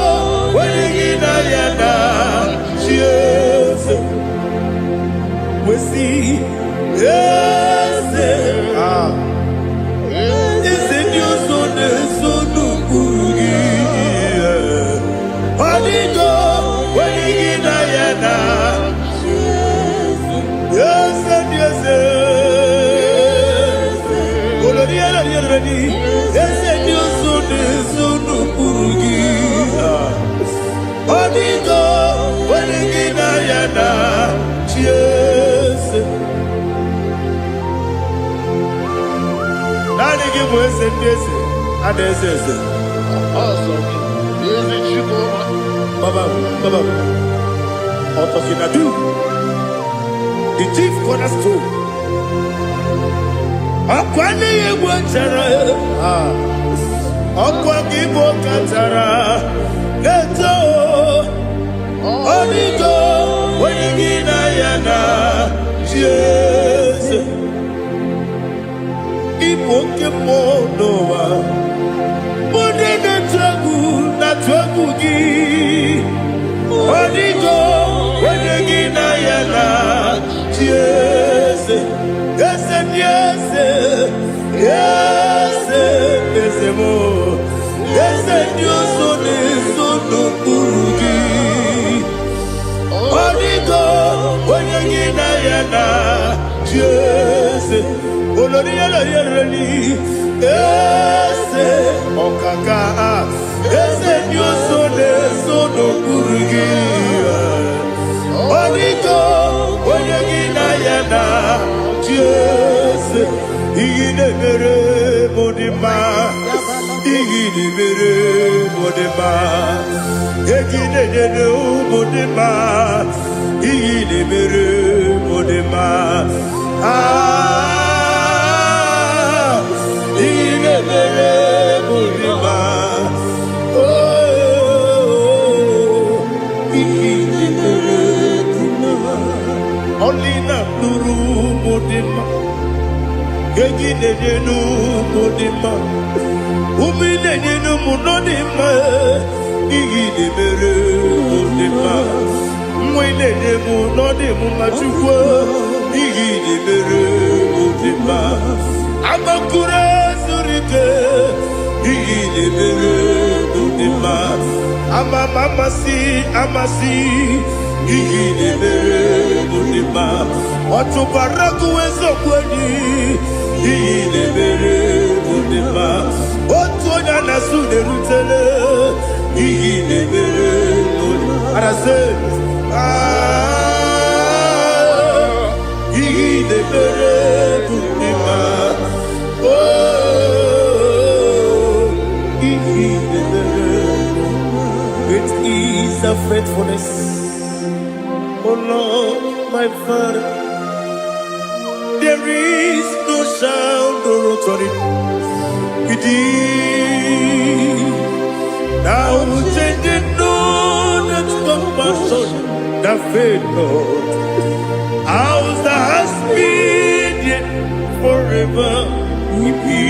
onye gị na ya na chi eze. Wesi eze, ah, eze ndị ọzọ na-eso n'ụkpụrụ gị. Ọ dịgo onye gị na ya na eze ndị eze. Olori elori elori, eze ndị ọzọ na-eso n'ụkpụrụ gị. Ọ dịgo onye gị na ya na chi eze. Naanị gị bụ eze ndị eze, a na-eze eze. Ọsọ gị, ezi Chukwu. Baba, Baba, Otokinadu, the chief cornerstone. Ọkwa n'ihi egwu chara, ah, ọkwa gị bụ kachara na-eto. Ọ dịgo onye gị na ya na chi eze. Ịbụ oke mmụọ n'ụwa, onye na-atụ egwu na-atụ egwu gị. Ọ dịgo onye gị na ya na chi eze. Eze ndị eze, eze, eze m, eze ndị ọzọ na-eso n'okpuru gị. Ọ dịgo onye gị na ya na chi eze. Olori elori elori, eze ọkaka, eze ndị ọzọ na-eso n'okpuru gị. Ọ dịgo onye gị na ya na chi eze. Ihe na-emere m dị mma, ihe na-emere m dị mma, egi na-enyere ụmụ dị mma, ihe na-emere m dị mma. Ah, ihe na-emere m dị mma. Oh, ihe na-emere m dị mma. Ọlị na-atụrụ ụmụ dị mma, egi na-enye n'ụmụ dị mma, ume na-enye n'ụmụ nọ dị mma. Ihe na-emere mụ dị mma, nwa ị na-enye m nọ dị m mma. Chukwu, ihe na-emere mụ dị mma. Amakuru zuru ike, ihe na-emere mụ dị mma. Ama m amasị amasị, ihe na-emere mụ dị mma. Ọtụbara gụwa eziokwu enyi, ihe na-emere mụ dị mma. Otu onye a na-asụ na-erutele, ihe na-emere mụ dị mma. Arasị, ah, ihe na-emere mụ dị mma. Oh, ihe na-emere. Great is the faithfulness, oh Lord, my Father. There is no sound or authority with thee. Thou changest not that compassion that fail not. As thou hast been, yet forever we be.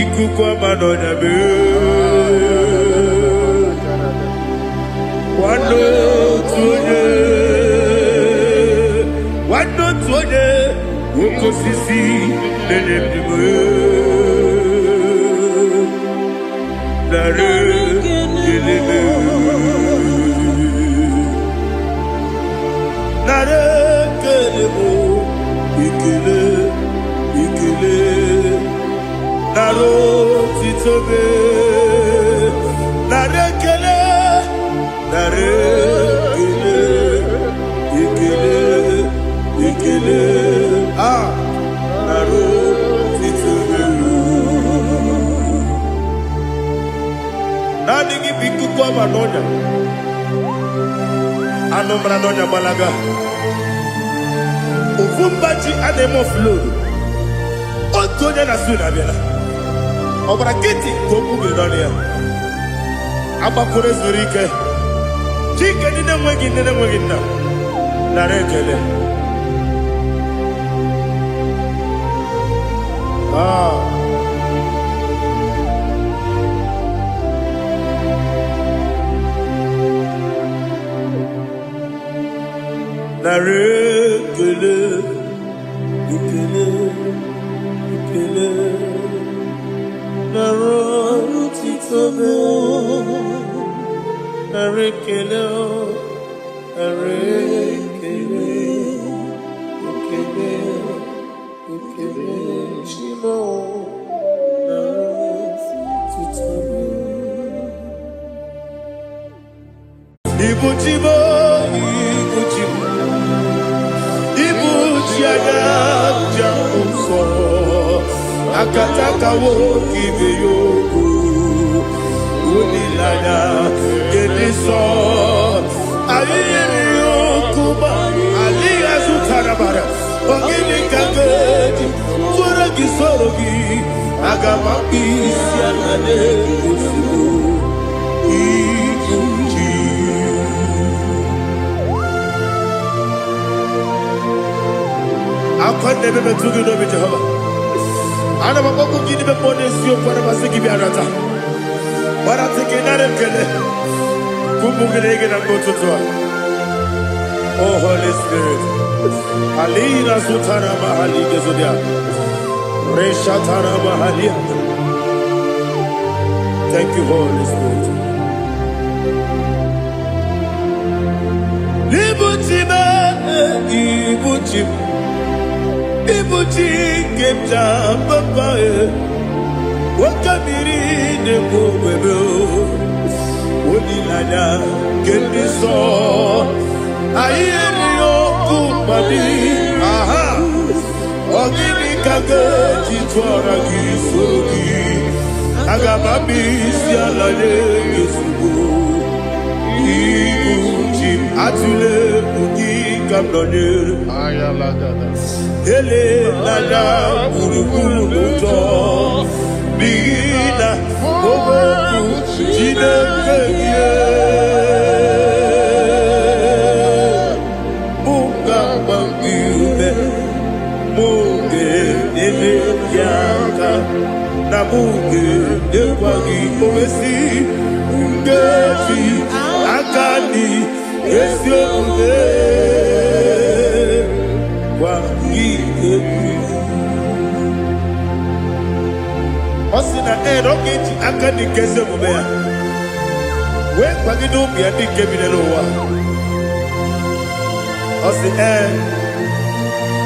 Ikuku ama n'ọnya mee. Nwanne otu onye. Oke osisi na-enye ndụ nara ekele nara ekele bụ ekele ekele nara otito gị nara ekele nara ekele ekele ekele a nara otito gị. Naanị gị bụ ikuku ọma n'ọnya anụ mara n'ọnya gbalaga ofu mba ji a na-eme oflodu otu onye na su na-abịala ọgbara nkịtị ka okwu gị n'ọnụ ya agbakwuru zuru ike chike ndị na-enweghị nne na-enweghị nna nara ekele. Ah. Nara ekele ekele ekele nara otito gị nara ekele nara ekele ekele ekele chimo nara otito gị. Ibu chimo ibu chimo ibu chi anya ja nsọ akatakawo kibe yoku olileanya gịnị sọ anyị yiri okuma alighị azụtara bara ogịnị ka ga-eji tụrụ gị soro gị aga m akpụ isi ala na-egosi ibu chi. Akwa na-ebe metụ gị n'obi Jehova ana m akpọkwu gị n'ime mmụọ n'eziokwu ana m asị gị bịa nata gbarata gị nara ekele ka ụmụ gị na-ege na mgbe ụtụtụ a. O Holy Spirit, alina zutara mahali gezodia reshatara mahalia. Thank you, Holy Spirit. Ibuchi m, ibuchi m, ibuchi nke m ji papa e nwoke mmiri na-ekwu ogbebe olileanya nke ndị nsọ anyị erighị ọkụ mmadụ aha ọ gịnị ka ga-eji tụọra gị soro gị aga m abịa isi ala nye gị ozugbo ibu ji m atụle egwu gị ka m nọnyere elela gburugburu n'ụjọ n'ihi na okwu Chineke gị mụ ga-agba gị ume mụ ga-enyere gị aka na mụ ga-enyekwa gị owesi nkeji aka dị ezi omume gwa gị ekwu. Ọ sị na ee na ọ ga-eji aka dị nke ezi omume ya wee kwagide ụmụ ya ndị nke bi n'ụwa. Ọ sị ee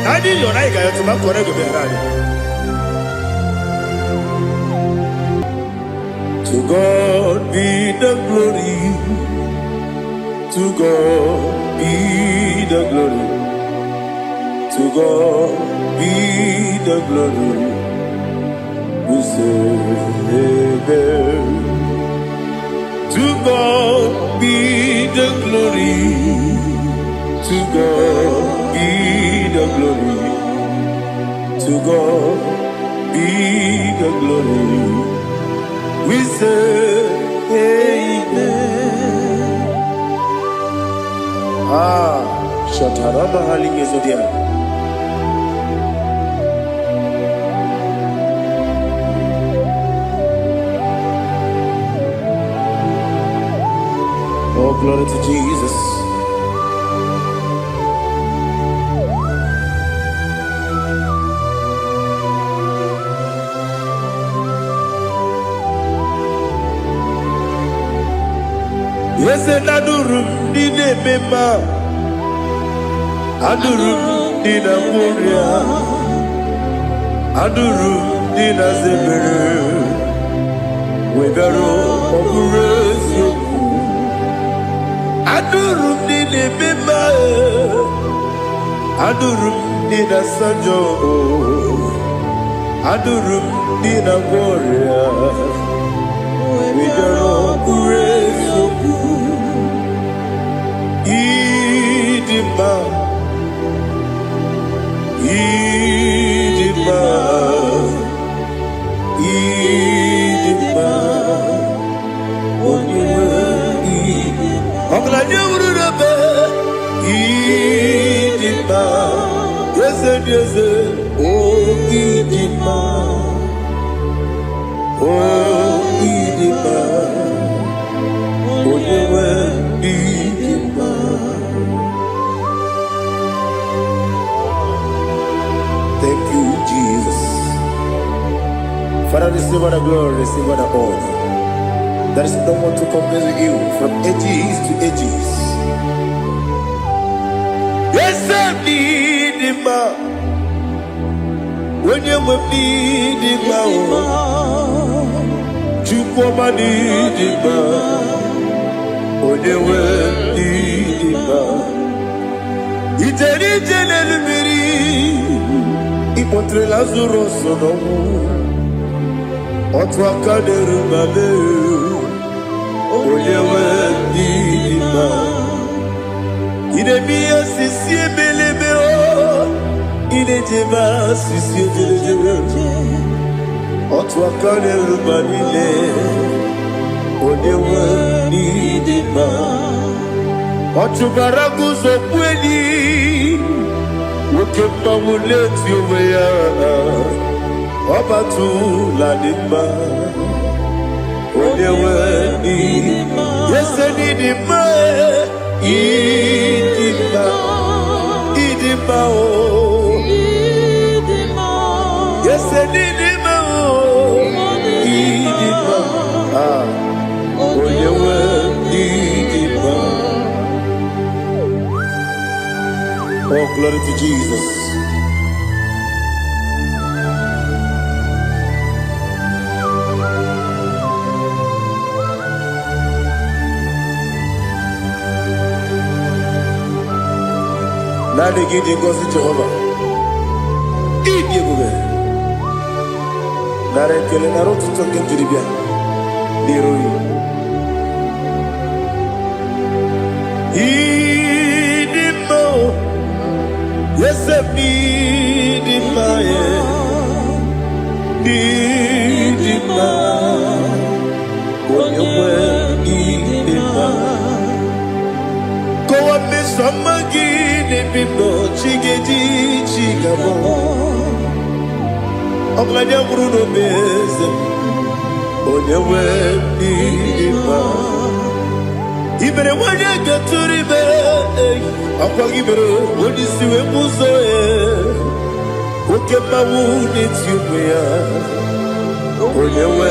na anyị yọrọ anyị ga-ayọtụ ma kọrọ ego bịara anyị. To God be the glory, to God be the glory, to God be the glory. We say amen. To God be the glory, to God be the glory, to God be the glory. We say amen. Ah, Shatarama Halingezodia. Oh, glory to Jesus. Eze na-adụrụ m ndị na-eme mma, adụrụ m ndị na-agwọ ọrịa, adụrụ m ndị na-aza ebere, wegara ọ bụrụ eziokwu. Adụrụ m ndị na-eme mma, adụrụ m ndị na-asa njọ, adụrụ m ndị na-agwọ ọrịa, wegara ọ bụrụ eziokwu. Ịdị mma, ịdị mma, ịdị mma, onye nwe ịdị. Ọgaranya wuru n'ebe ịdị mma, eze dị eze, o ịdị mma, o ịdị mma, onye nwe ịdị mma. Thank you, Jesus. Father, receive all the glory, receive all the honor. There is no one to compare with you from ages to ages. Eze n'ịdị mma, onye nwe m n'ịdị mma o, Chukwu ọma n'ịdị mma, onye nwe m n'ịdị mma. Ijere ije n'elu mmiri, ịkpọtere Lazarus n'ọnwụ, otu aka na-eru ma mee, onye nwe m n'ịdị mma. Ị na-eme ihe osisi ebelebe o, ị na-ejebe asịsị ejelejele, otu aka na-eru ma niile, onye nwe n'ịdị mma. Ọ chụbara guzo kweli, nwoke mmanwụ na-eti onwe ya, ọ batụla dị mma, onye nwe n'ịdị. Ese n'ịdị mma, ịdị mma, ịdị mma o. Ese n'ịdị mma o, ịdị mma. Ah, onye nwe ịdị mma. Oh, glory to Jesus. Naanị gị dị ngọzi, Jehova. Ịdị ebube. Nara ekele, nara otuto nke m jiri bịa n'iru gị. Ịdị mma o, eze m ịdị mma ya. Ịdị mma, onye nwe ịdị mma. Kọwa mmeso ọma gị n'ebe m nọ, chi ga-eji chi ga-abọ. Ọgaranya nwụrụ n'obe, eze m, onye nwe ịdị mma. Ibere nwanyị ga-etụrụ ime, ọkwa gị mere onye isi wee bụ ụzọ ya. Oke mmanwụ na-eti onwe ya, onye nwe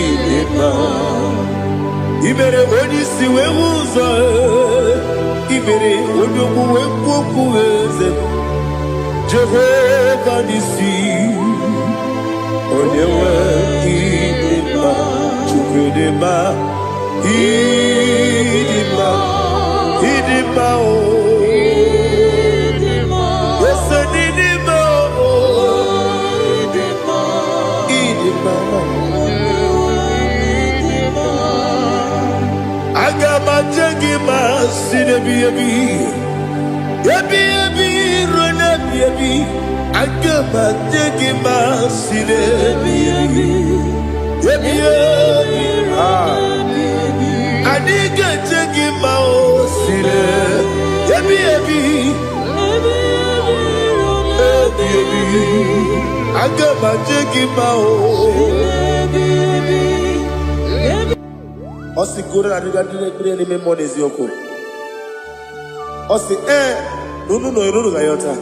ịdị mma. Ibere onye isi wee hụ ụzọ, ibere onye okwu wee kwuo okwu, eze Jehova n'isi, onye nwe ịdị mma. Chukwu dị mma, ịdị mma, ịdị mma o. Ese n'ịdị mma o, ịdị mma. Aga m aje gị ma si n'ebi ebi ebi ebi ruo n'ebi ebi. Aga m aje gị ma si n'ebi ebi ebi ebi. Ah. Anyị ga-eje gị ma o si n'ebi ebi ebi ebi. Aga m aje gị ma o. Ọ sị goro adịga ndị na-ekpere n'ime mmụọ na eziokwu. Ọ sị ee na unu nọ unu ga yọta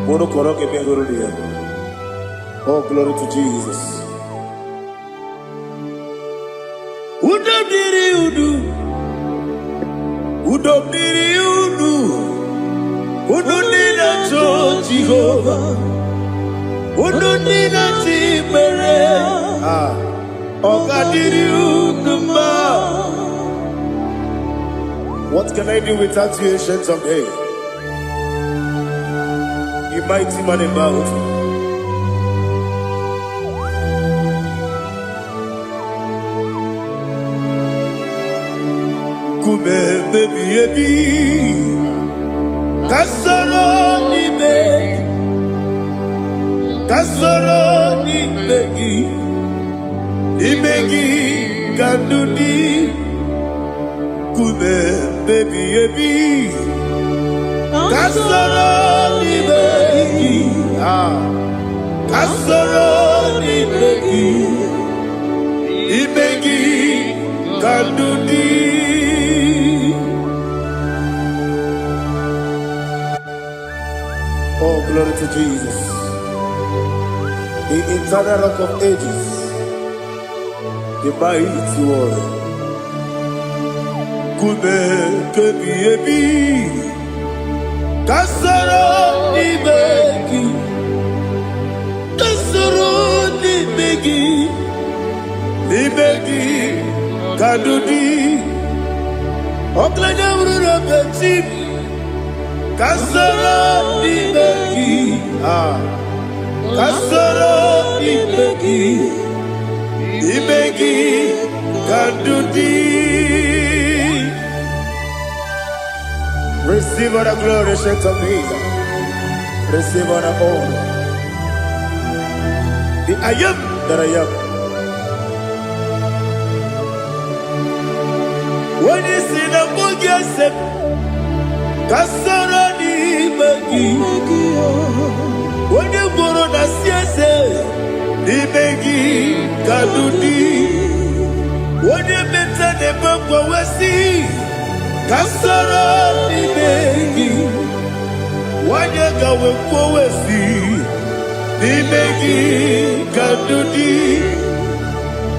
ma unu kọrọ ka ebe hụrụ ya. Oh, glory to Jesus. Udo dịrị unu. Udo dịrị unu, unu ndị na-achọ Jehova, unu ndị na-achọ ikpere, ah, ọ ga-adịrị unu mma. What can I do without you, Ancient of Days? You mighty man in battle. Nkume ebighị ebi, ka soro n'ime gị, ka soro n'ime gị, n'ime gị ka ndụ dị. Nkume ebighị ebi, ka soro n'ime gị, ah, ka soro n'ime gị, n'ime gị ka ndụ dị. Oh, glory to Jesus, the eternal Rock of Ages, the mighty warrior. Nkume ebighị ebi, ka soro n'ime gị, ka soro n'ime gị, n'ime gị ka ndụ dị. Ọkụlanya wuru obechi m, ka soro n'ime gị, ah, ka soro n'ime gị, n'ime gị ka ndụ dị. Receive all the glory, Ancient of Days. Receive all the honor. The I Am that I Am. Onye si na mbụ gị ese, ka soro n'ime gị. Onye gwụrụ na si eze, n'ime gị ka ndụ dị. Onye meta na-ebe mgbanwesị, ka soro n'ime gị. Nwanyị gawe kwowesi, n'ime gị ka ndụ dị.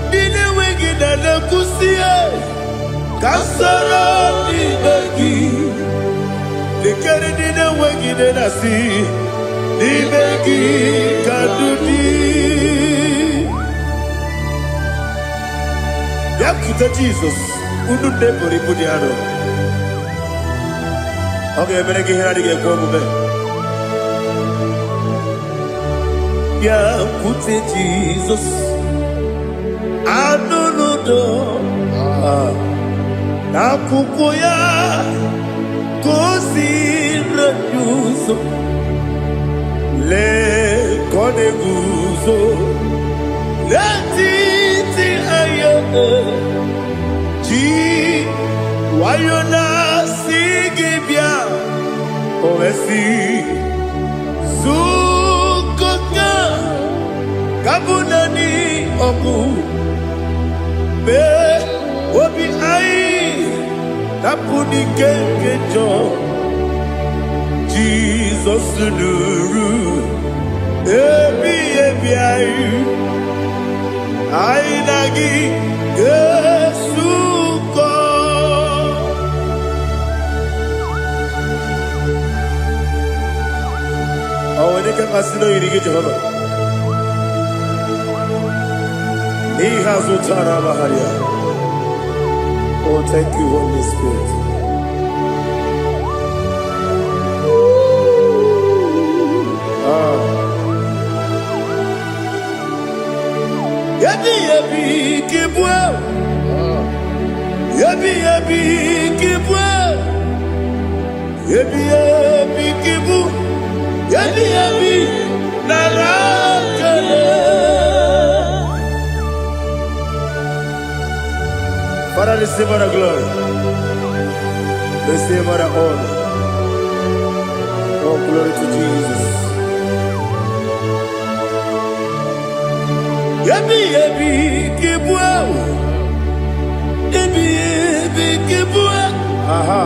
Ndị na-enweghị na na-ekwusi, ka soro n'ime gị. Lekere ndị na-enweghị nne na-asị, n'ime gị ka ndụ dị. Bịakwute Jizọs, unu nne buru ibu dị arọ. Ọ ga-emere gị ihe na-adịghị ekwe omume. Bịakwute Jizọs, anụ n'udo n'akwụkwọ ya ka o si anyị ụzọ. Lee ka ọ na-eguzo n'etiti anyị, ji nwayọ na-asị gị bịa. O wee sị, zukọta ka bụ naanị ọgụ mee obi anyị dapụ n'ike nke njọ. Jizọs nụrụ ebi ebi anyị, anyị na gị ga-esukọ. Ọ nwere ike mmasị na oyiri gị, Jehova, n'ihe azụtara ya. Oh, thank you, Holy Spirit. Ah. Ebi ebi kibue, ebi ebi kibue, ebi ebi kibu, ebi ebi nara kele. Father, receive all the glory. Receive all the honor. Oh, glory to Jesus. Ebi ebi kibue, ebi ebi kibue, aha.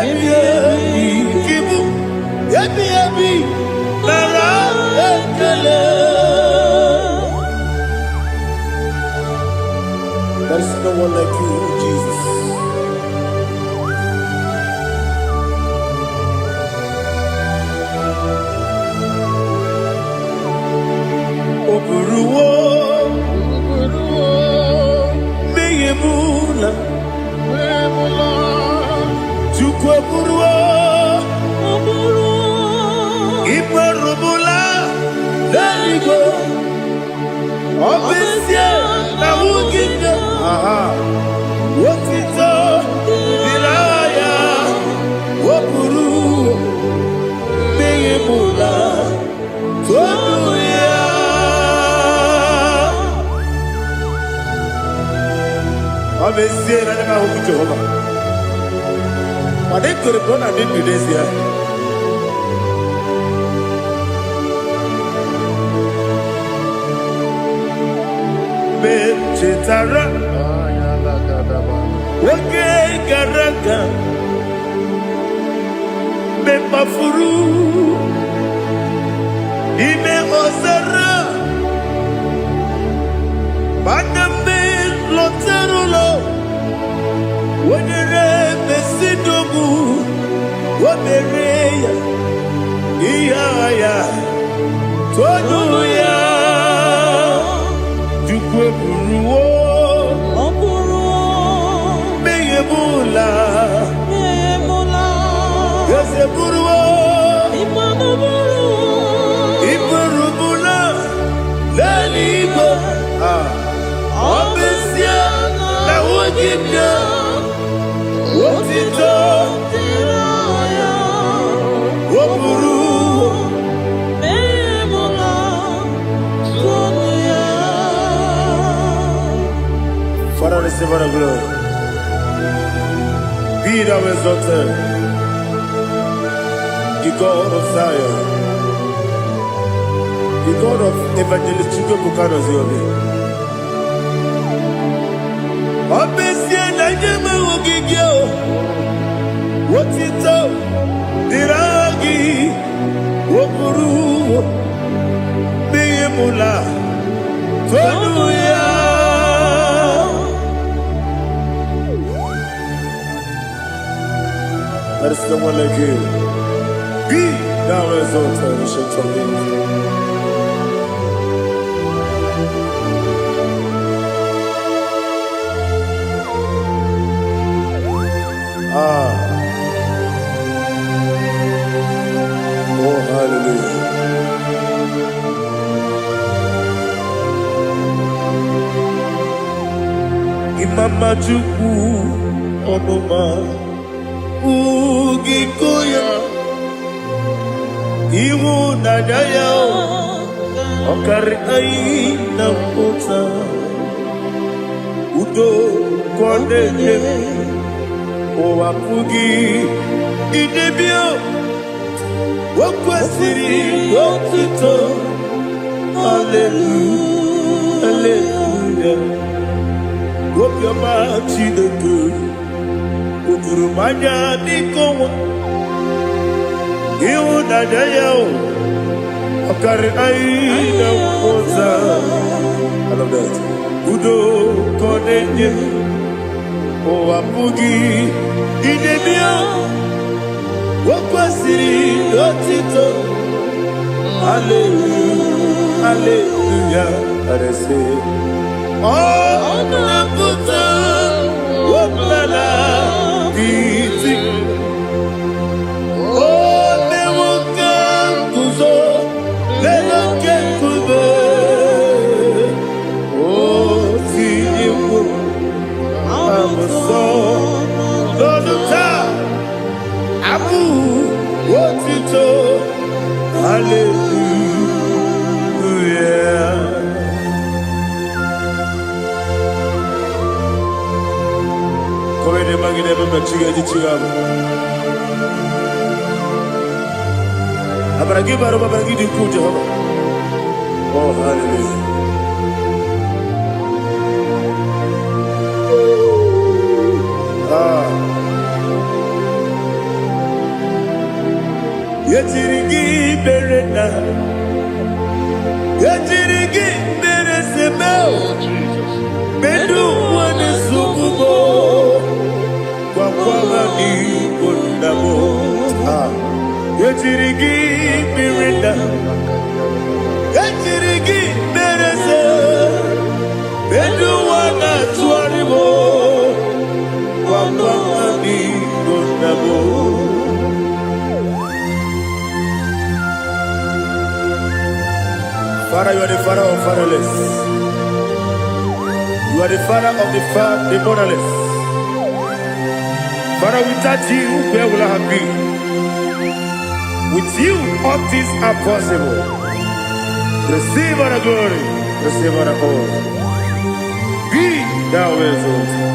Ebi ebi kibu, ebi ebi nara ekele. There is no one like you, Jesus. N'eluigwe, ọ bụ ezie na ahụghị m ya. Aha. Otito dịrị aha ya, o buru mmehie m ụla, tonu ya. Ọ bụ ezie na anya m ahụghị Jehova, mana ekwere m na ọ na-adị ndụ n'ezie. Mgbe m chetara oge gara aga, mgbe m kpafuru n'ime ọzara, mana mgbe m lọtara ụlọ, wenyere mesidogbu, o mere ya ihe agha ya, tonu ya. Chukwu eburuwo Ọ bụrụ mmehie m ụla, emula, eze buruwo ịmanụ bụrụ iburubula n'eluigwe. Ah, ọ bụ ezie na ahụghị m ya, otito dịrị ya, o buru emula, tonu ya. Father, receive all the glory. Be thou exalted, the God of Zion, the God of Evangelist Chukwuebuka Ozioma. Ọ bụ ezie na nye m ahụghị gị o, otito dịrị aha gị, o buru mmehie m ụla, tonu ya. There is no one like you. Be thou exalted, ancient of days. Ah, oh hallelujah. Imama Chukwu ọnụma ugiko ya, ịhụnanya ya ọ karị anyị na mpụta, udo ka ọ na-enye, ụwa pụghị idebe o, o kwesịrị otuto. Hallelujah, hallelujah. Obiọma Chineke o juru m anya dịka ọnwa, ịhụnanya ya o ọ karị anyị na mmụta. I love that. Udo ka ọ na-enye, ụwa pụghị idebe o, o kwesịrị otito. Hallelujah, hallelujah. Arese. Ọ na-apụta ọbụla iti. O mewo ka nguzo n'elu oke nkume. O tinyewo abụsọ n'ọnụ taa, abụ otito. Hallelujah. Kowede magide bebe chiga ji chiga. Amara gị bara ụba, amara gị dị ukwuu, Jehova. Oh, hallelujah. Ah. Yetiri gị mere na, yetiri gị mere seme o. Oh, Jesus. Bedu wane sukubo, kwa n'igbo nna m. Ah. Ejiri gị mmiri nna, ejiri gị mere eze, elu ụwa na-atụgharị m, gwakwa n'igbo nna m. Father, you are the father of fatherless. You are the father of the motherless. Father, without you, where will I have been? With you, all things are possible. Receive all the glory. Receive all the honor. Be thou exalted.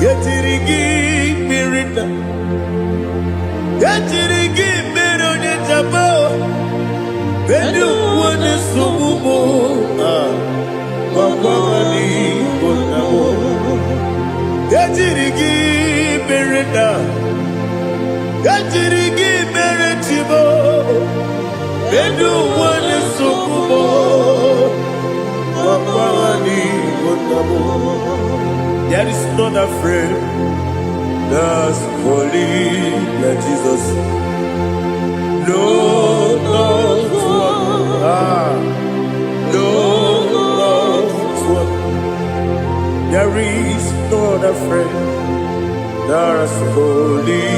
Yetiri gị mmiri nna. Yetiri gị mmiri onye jaba. Bedu onye nsogbu mụ. Ah, gwagwa n'igbo nna m. Ejiri gị mere nna. Ejiri gị mere chibo. Bedu onye nsogbu mụ. Gwagwa n'igbo nna m. There is none afraid that's holy like Jesus. No, not one. Ah, no, not one. There is no other friend that's holy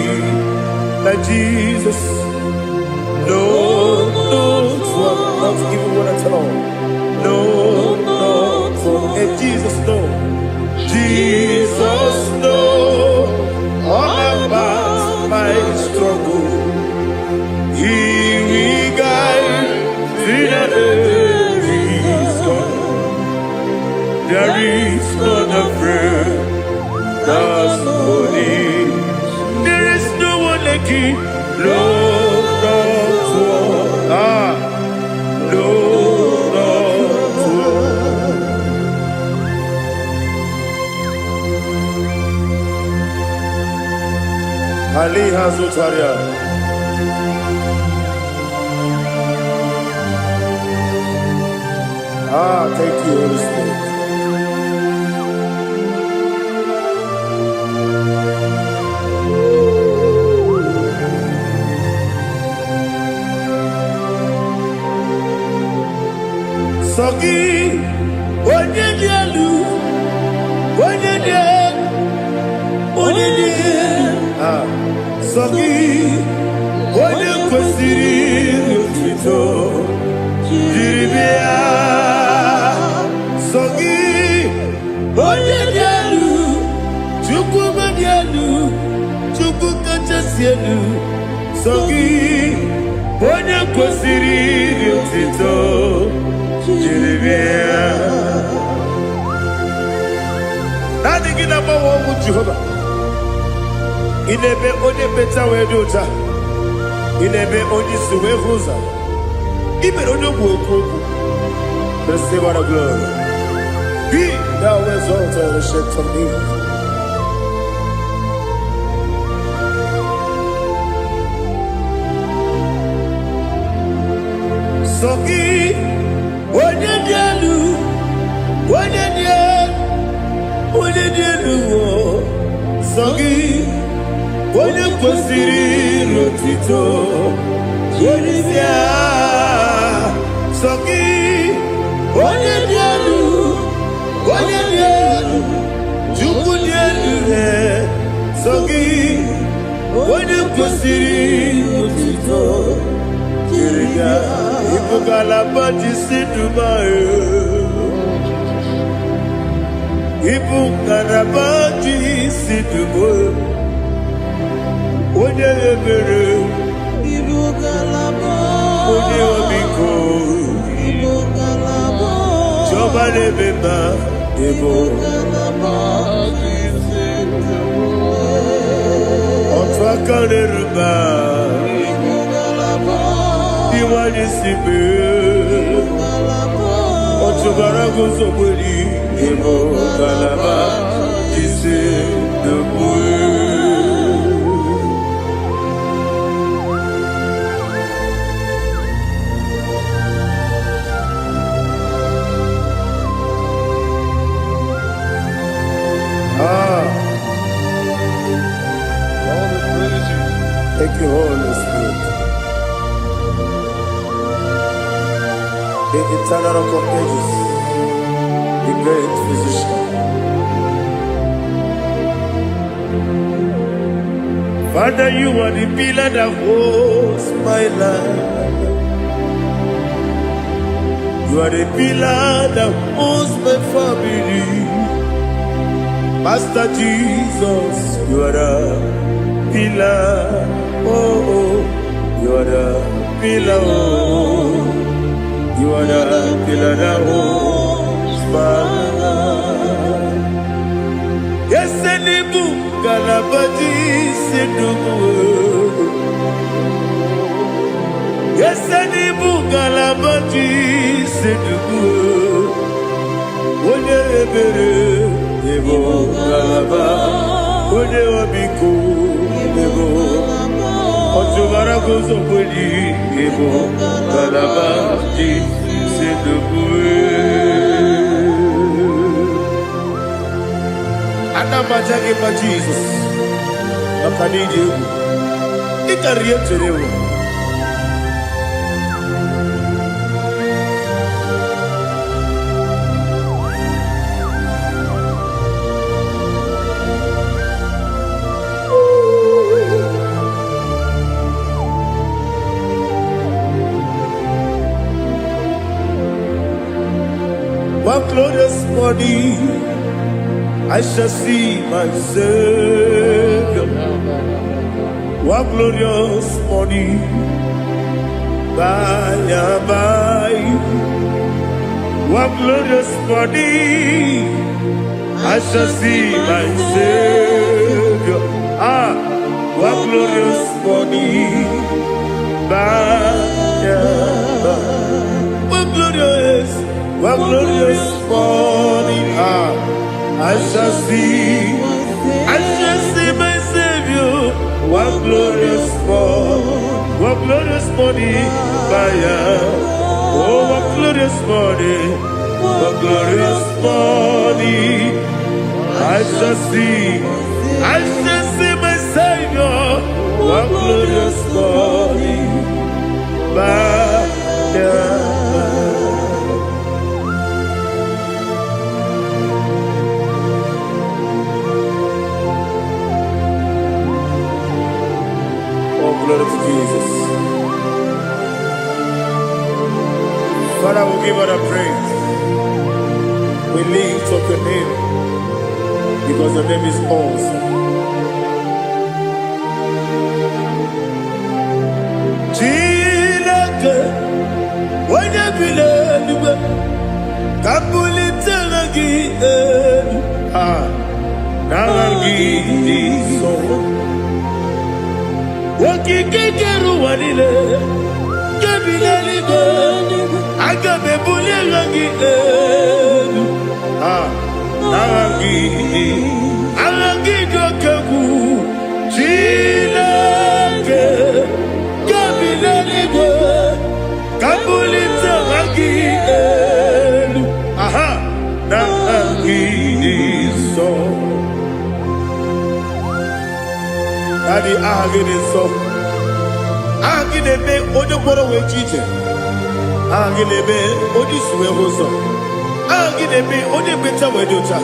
like Jesus. No, not one. Not even one at all. No, not one. And Jesus, no. Jesus, no. All about my struggle. He will guide till the day is gone. There is none afraid that's holy. There is no one like you. No, not one. Ah, no, not one. Ali Hazutaria. Ah, thank you, Holy Spirit. Sọ gị, onye dị elu, onye dị elu, onye dị elu. Ah, sọ gị, onye kwesịrị otuto jiri bịa. Sọ gị, onye dị elu, Chukwu dị elu, Chukwu kachasị elu. Sọ gị, onye kwesịrị otuto jiri bịa. Naanị gị na-agbanwe ọnwụ Jehova. Ị na-eme onye mmecha wee dị ụcha. Ị na-eme onye isi wee hụ ụzọ. Ị mere onye ogbu okwu okwu. Receive all the glory. Be thou exalted, ancient of days. Sọ gị, onye dị elu, onye dị elu, onye dị elu, o. Sọ gị, onye kwesịrị otuto jiri bịa. Sọ gị, onye dị elu, onye dị elu, Chukwu dị elu, he. Sọ gị, onye kwesịrị otuto jiri bịa. Ịbụ ngalaba ji si Dubai. Ịbụ ngalaba ji si Dubai. Onye ebere, Ibu ngalaba. Onye ọmịiko, Ibu ngalaba. Chiọma na-eme mma, ịbụ Ngalaba. Otu aka na-eru mba, Ibu ngalaba. Iwanye si mee. Ngalaba. Ọchụbara guzogberi, ịbụ ngalaba ji si Dubai. Ah, All the praises. Thank you, Holy Spirit. The eternal rock of ages, the great physician. Father, you are the pillar that holds my life. You are the pillar that holds my family. Master Jesus, you are the pillar. Oh, oh, you are the pillar. Oh, you are the pillar that holds my life. Yes, Elibu, Galabaji, Sidugu. Yes, Elibu, Galabaji, Sidugu. Onye ebere, Ebo Galaba. Onye obiko, Ebo. Ọchụbara guzo kweli, Ebo Galaba, Sidugu. Ana m aja gị mma Jizọs maka na ịdị egwu ị karịrị ihe m chere ewu. One glorious morning I shall see my Savior. One glorious morning, by and by. One glorious morning, I shall see my Savior. Ah, one glorious morning, by and by. One glorious, one glorious morning. Ah, I shall see, I shall see my Savior. One glorious morning, one glorious morning, by and oh, one glorious morning, one glorious morning. I shall see, I shall see my Savior. One glorious morning, by and by. Oh, glory to Jesus. Father, we give all the praise. We lift up your name because your name is awesome. Chineke, onye bi n'eluigwe, ka m bulitere gị elu. Ah, n'aha gị dị nsọ. Okike kere ụwa niile, nke bi n'eluigwe, aga m ebuli elu gị elu. Ah, n'aha gị dị, aha gị dị oke egwu. Chineke, nke bi n'eluigwe, ka m bulite aha gị elu. Aha, n'aha gị dị nsọ. Daddy, aha gị dị nsọ. Aha gị na-eme onye kwere wee ji ije. Aha gị na-eme onye isi wee hụ ụzọ. Aha gị na-eme onye mmecha wee dị ụcha.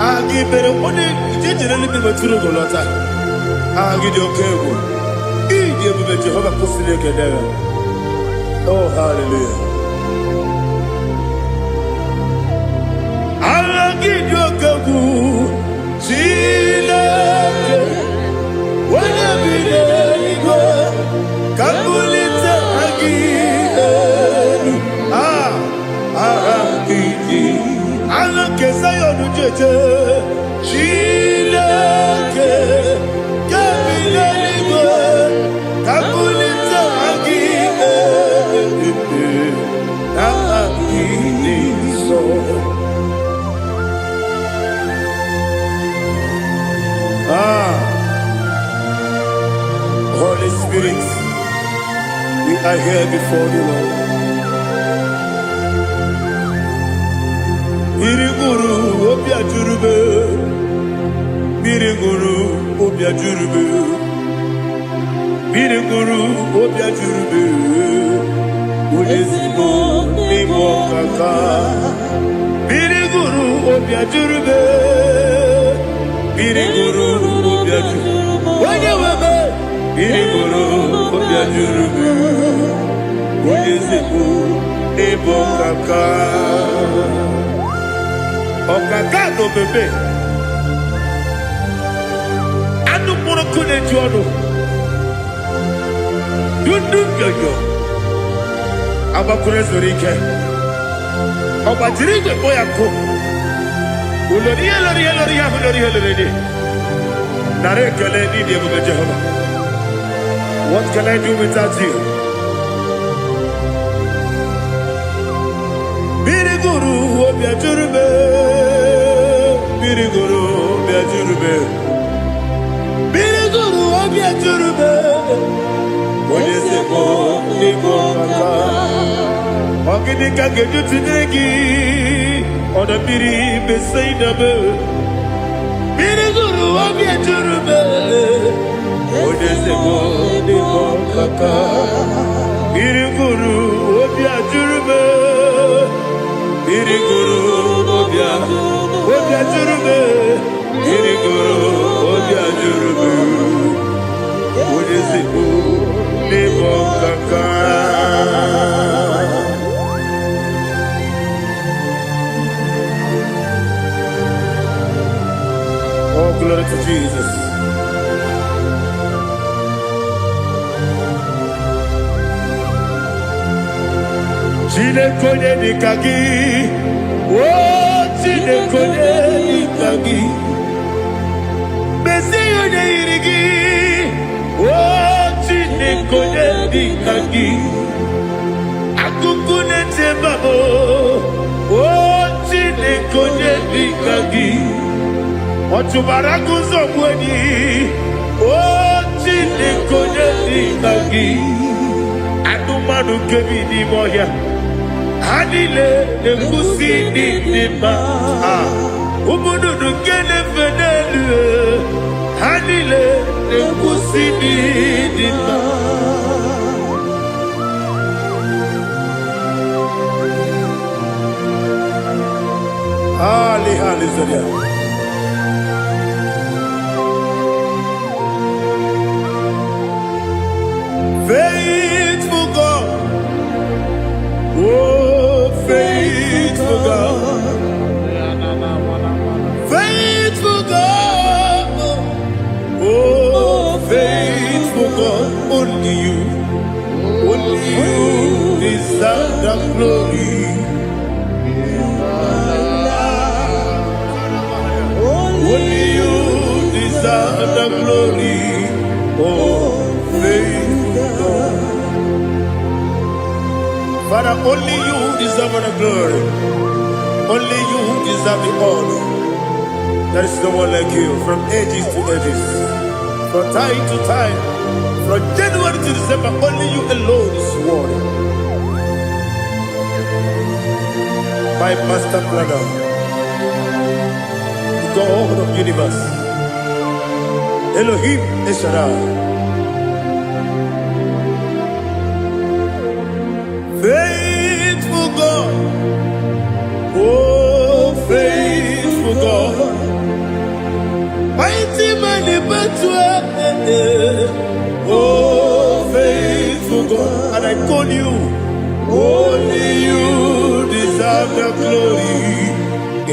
Aha gị mere onye ije jere eluigwe metụrụ ugo lọta. Aha gị dị oke egwu. Ịdị ebube Jehova kwụsịrị ekele ya. Oh, hallelujah. Aha gị dị oke egwu. Chineke, onye bi n'eluigwe, ka m bulite aha gị elu. Ah, aha gị dị. Aha nke Zayọn jeje. Chineke, nke bi n'eluigwe, ka m bulite aha gị elu. Aha gị dị nsọ. Ah, Holy Spirit, we are here before the Lord. Mmiri ṅụrụ obi ajụrụbe, mmiri ṅụrụ obi ajụrụbe, mmiri ṅụrụ obi ajụrụbe, onye ezigbo n'ime ọkaka. Mmiri ṅụrụ obi ajụrụbe, mmiri ṅụrụ obi ajụrụbe, onye nwe m Mmiri gụrụ obi ajụrụ m. Onye eze m, n'ịbụ ọkaka. Ọkaka na omeme. Anụ mkpụrụ nkụ na-eju ọnụ. Dundu nyoyo. Agbakwuru ezuru ike. Ọ gbajiri igwe kpọ ya nkụ. Ulori ihe lori ihe lori ihe ahụ lori ihe lori dị. Nara ekele n'ịdị ebube Jehova. What can I do without you? Mmiri gụrụ obi ajụrụ m. Mmiri gụrụ obi ajụrụ m. Mmiri gụrụ obi ajụrụ m. Onye eze m, n'ịbụ ọkaka. Ọ gịnị ka ga-eji tụnyere gị? Ọdọ mmiri Besaida m. Mmiri gụrụ obi ajụrụ m. Onye eze m, n'ịbụ ọkaka. Mmiri gụrụ obi ajụrụ m. Mmiri gụrụ obi ajụrụ m. Mmiri gụrụ obi ajụrụ m. Onye eze m, n'ịbụ ọkaka. Oh, glory to Jesus. Chineke, onye dịka gị? O Chineke, onye dịka gị? Mezie onye yiri gị. O Chineke, onye dịka gị? Akụkụ na-eche mbabụ. O Chineke, onye dịka gị? Ọ chụbara agụzọ gbu enyi. O Chineke, onye dịka gị? Anụmanụ nke bi n'ime ọhịa, ha niile na-ekwusi n'ịdị mma. Ah, ụmụ nnụnụ nke na-efe n'elu, ha niile na-ekwusi n'ịdị mma. Ali, hallelujah. Faithful God, oh, faithful God, faithful God, oh, faithful God, only you deserve the glory. Only you deserve the glory, oh, faithful God. Father, only you deserve the glory. Only you deserve the honor. There is no one like you from ages to ages, from time to time, from January to December. Only you alone is worthy. My master planner, the God of universe, Elohim El Shaddai. Faithful God, oh, faithful God, mighty man in battle, oh, faithful God, and I call you, only you deserve the glory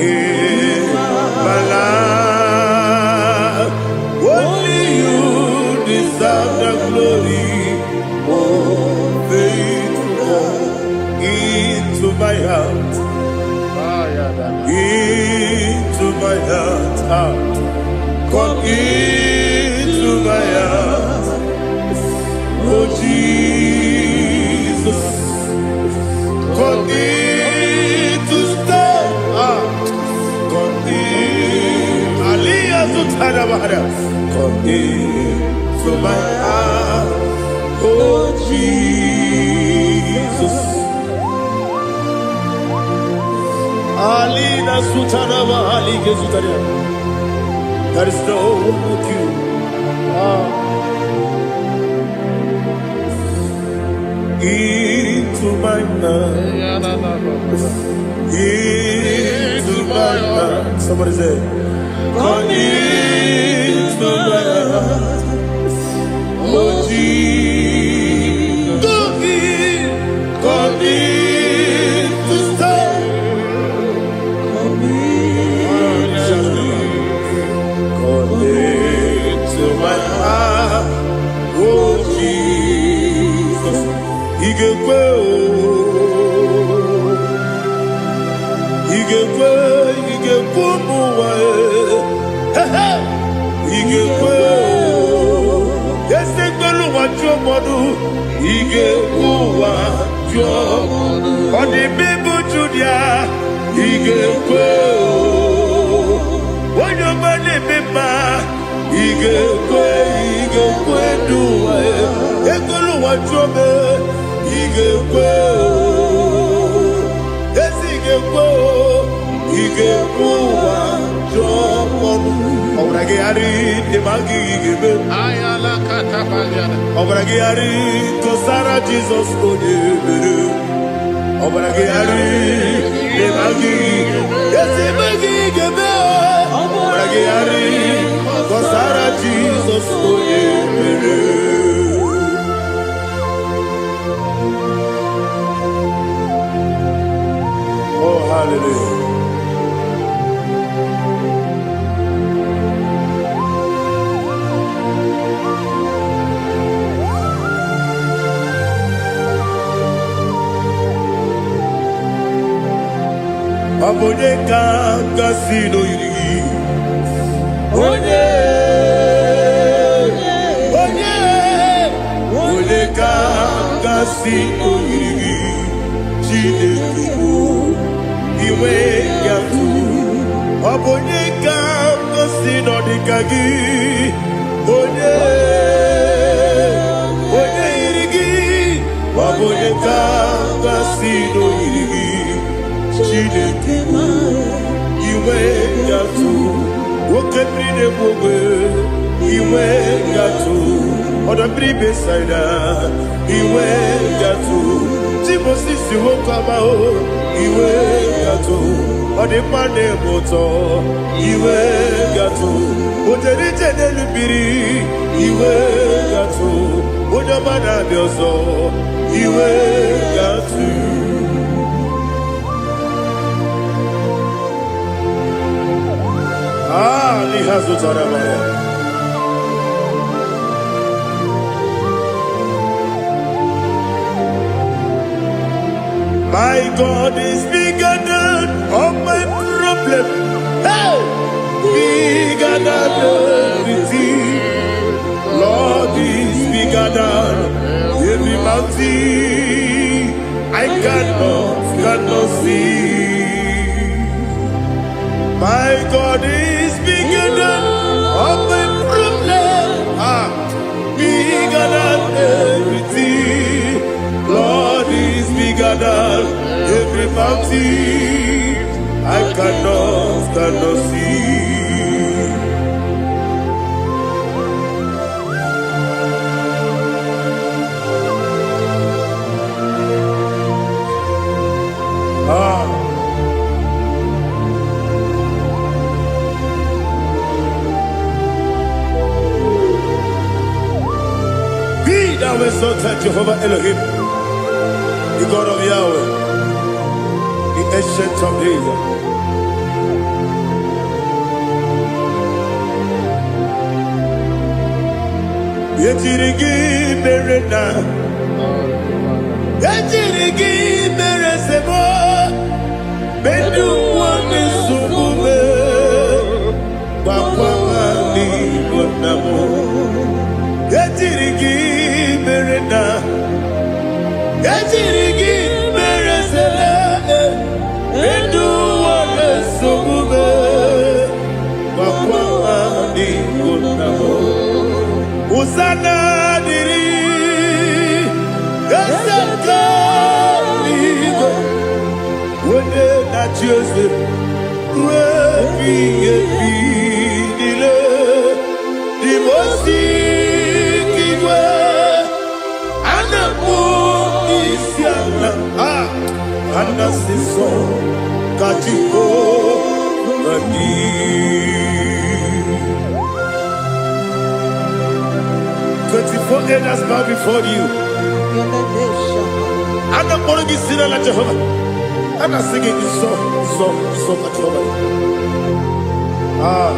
in my life. Only you deserve the glory, oh, faithful God, into my heart, into my heart, ah. Come into my heart, oh Jesus. Come in to stay. Ah, come in. Aliyah Zutana Bahara. Come into my heart, oh Jesus. Alina Sutana Bahali Gezutana. There is no one like you. Ah. Into my heart. Into my heart. Somebody say, come into my heart. Oh Jesus. Commit, commit to stay. Commit to my heart, oh Jesus. Ị ga-ekwe o. Ị ga-ekwe, ị ga-ekwe ụmụ ụwa e. He he! Ị ga-ekwe o. Esi ekwelu ụwa jụọ mmadụ, ị ga-ekwe ụwa jụọ. Ọ dị mma ịbụ Judia, ị ga-ekwe o. Onye ọma na-eme mma, ị ga-ekwe, ị ga-ekwe ndụ ụwa e. Ekwelu ụwa jụọ m, ị ga-ekwe o. Ezi ị ga-ekwe o, ị ga-ekwe ụwa jụọ ọnụ. Ọbara gị gharị dị ma gị ga-eme. Ayala katapaliana. Ọbara gị gharị kọsara Jizọs onye mere. Ọbara gị gharị dị ma gị ezi ma gị ga-eme. Ọbara gị gharị kọsara Jizọs onye mere. Oh, hallelujah. Ọ bụ onye ka gasị n'oyiri gị? Onye, onye, onye ka gasị n'oyiri gị? Chineke bụ inwe ya tụ. Ọ bụ onye ka gasị n'ọdịka gị? Onye, onye yiri gị? Ọ bụ onye ka gasị n'oyiri gị? Chineke bụ inwe gatụ, oke mmiri na-egbu ogbe, inwe gatụ, ọdọ mmiri Besaida, inwe gatụ, Timosisi nwoke ọma o, inwe gatụ, ọ dị mma na-eme ụtọ, inwe gatụ, o jere ije n'elu mmiri, inwe gatụ, onye ọma na-abịa ọzọ, inwe gatụ. Ah, n'ihe zụtara m ya. My God is bigger than all my problem. Hey! Bigger than everything. Lord is bigger than every mountain. I cannot see. My God is bigger than all my problem. Ah, bigger than everything. Lord is bigger than every mountain. I cannot see. Ah. Be thou exalted, Jehovah Elohim, the God of Yahweh, the Ancient of Days. Ejiri gị mere na ejiri gị mere sebo ndị ụwa na-esogbu m gbakwa ha n'igbo nna m. Ejiri gị mere na ejiri gị mere sele ndị ụwa na-esogbu m gbakwa ha n'igbo nna m. Hosanna dịrị eze nke eluigwe, onye na-achị eze ruo ebighị ebi niile. Dị m osi igwe a na-akpọ isi ala a anasị nsọ ka Jehova dị. 24 elders bow before you. A na-akpọrọ gị si n'ala Jehova. A na-asị gị nsọ, nsọ, nsọ ka Jehova dị. Ah.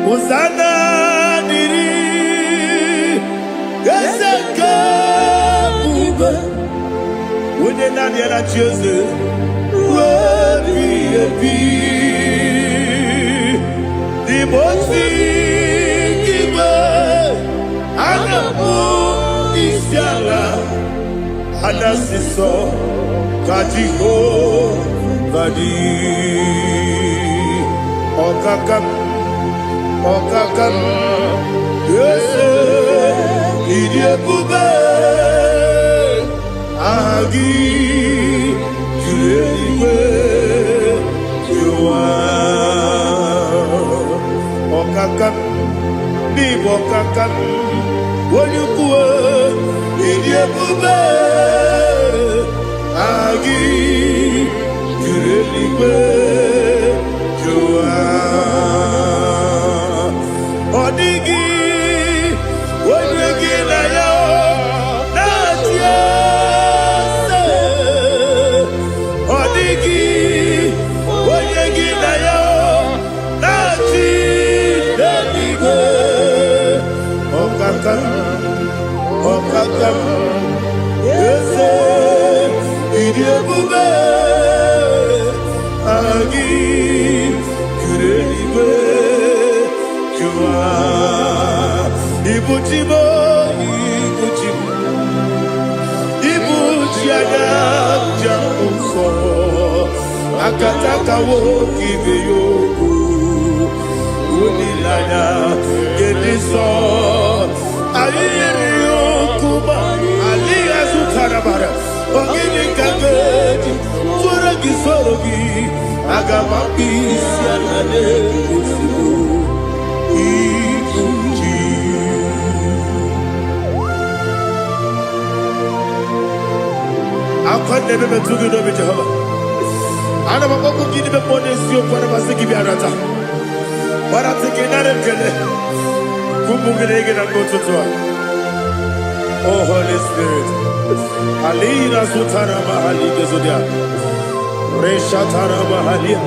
Hosanna dịrị eze nke ebube, onye naanị ya na-achị eze ruo ebighị ebi. N'ime otu igwe, a na-akpọ isi ala, a na-asị sọ ka Jehova dị. Ọkaka m, ọkaka m, eze, ịdị ebube, aha gị juru eluigwe juru ụwa. Ọkaka m, n'ịbụ ọkaka m, onye ukwu, ịdị ebube, aha gị juru eluigwe juru ụwa. Ọ dịghị onye gị na ya na-achị eze. Ọ dịghị onye gị na ya na-achị n'eluigwe. Ọkaka m, ọkaka m, eze, ịdị ebube, aha gị juru eluigwe juru ụwa. Ibu chi m, ibu chi m, ibu chi anya ji ahụ nsọ, akataka nwoke ibe ya okwu, olileanya nke dị nsọ. Anyị yiri ya okwu ma alịghị azụ karabara. Ọ gịnị ka m ga-eji tụọrọ gị soro gị? Aga m akpụ isi ala na-egosigo ibu chi. Akwa na-ebe metụ gị n'obi Jehova. Ana m akpọkụ gị n'ime mmụọ n'eziokwu, ana m asị gị bịa nata. Gbarata gị nara ekele. Kwupụ gị na gị na mgbe ụtụtụ a. Oh Holy Spirit. Alina zutara mahali gezodia. Reshatara mahalia.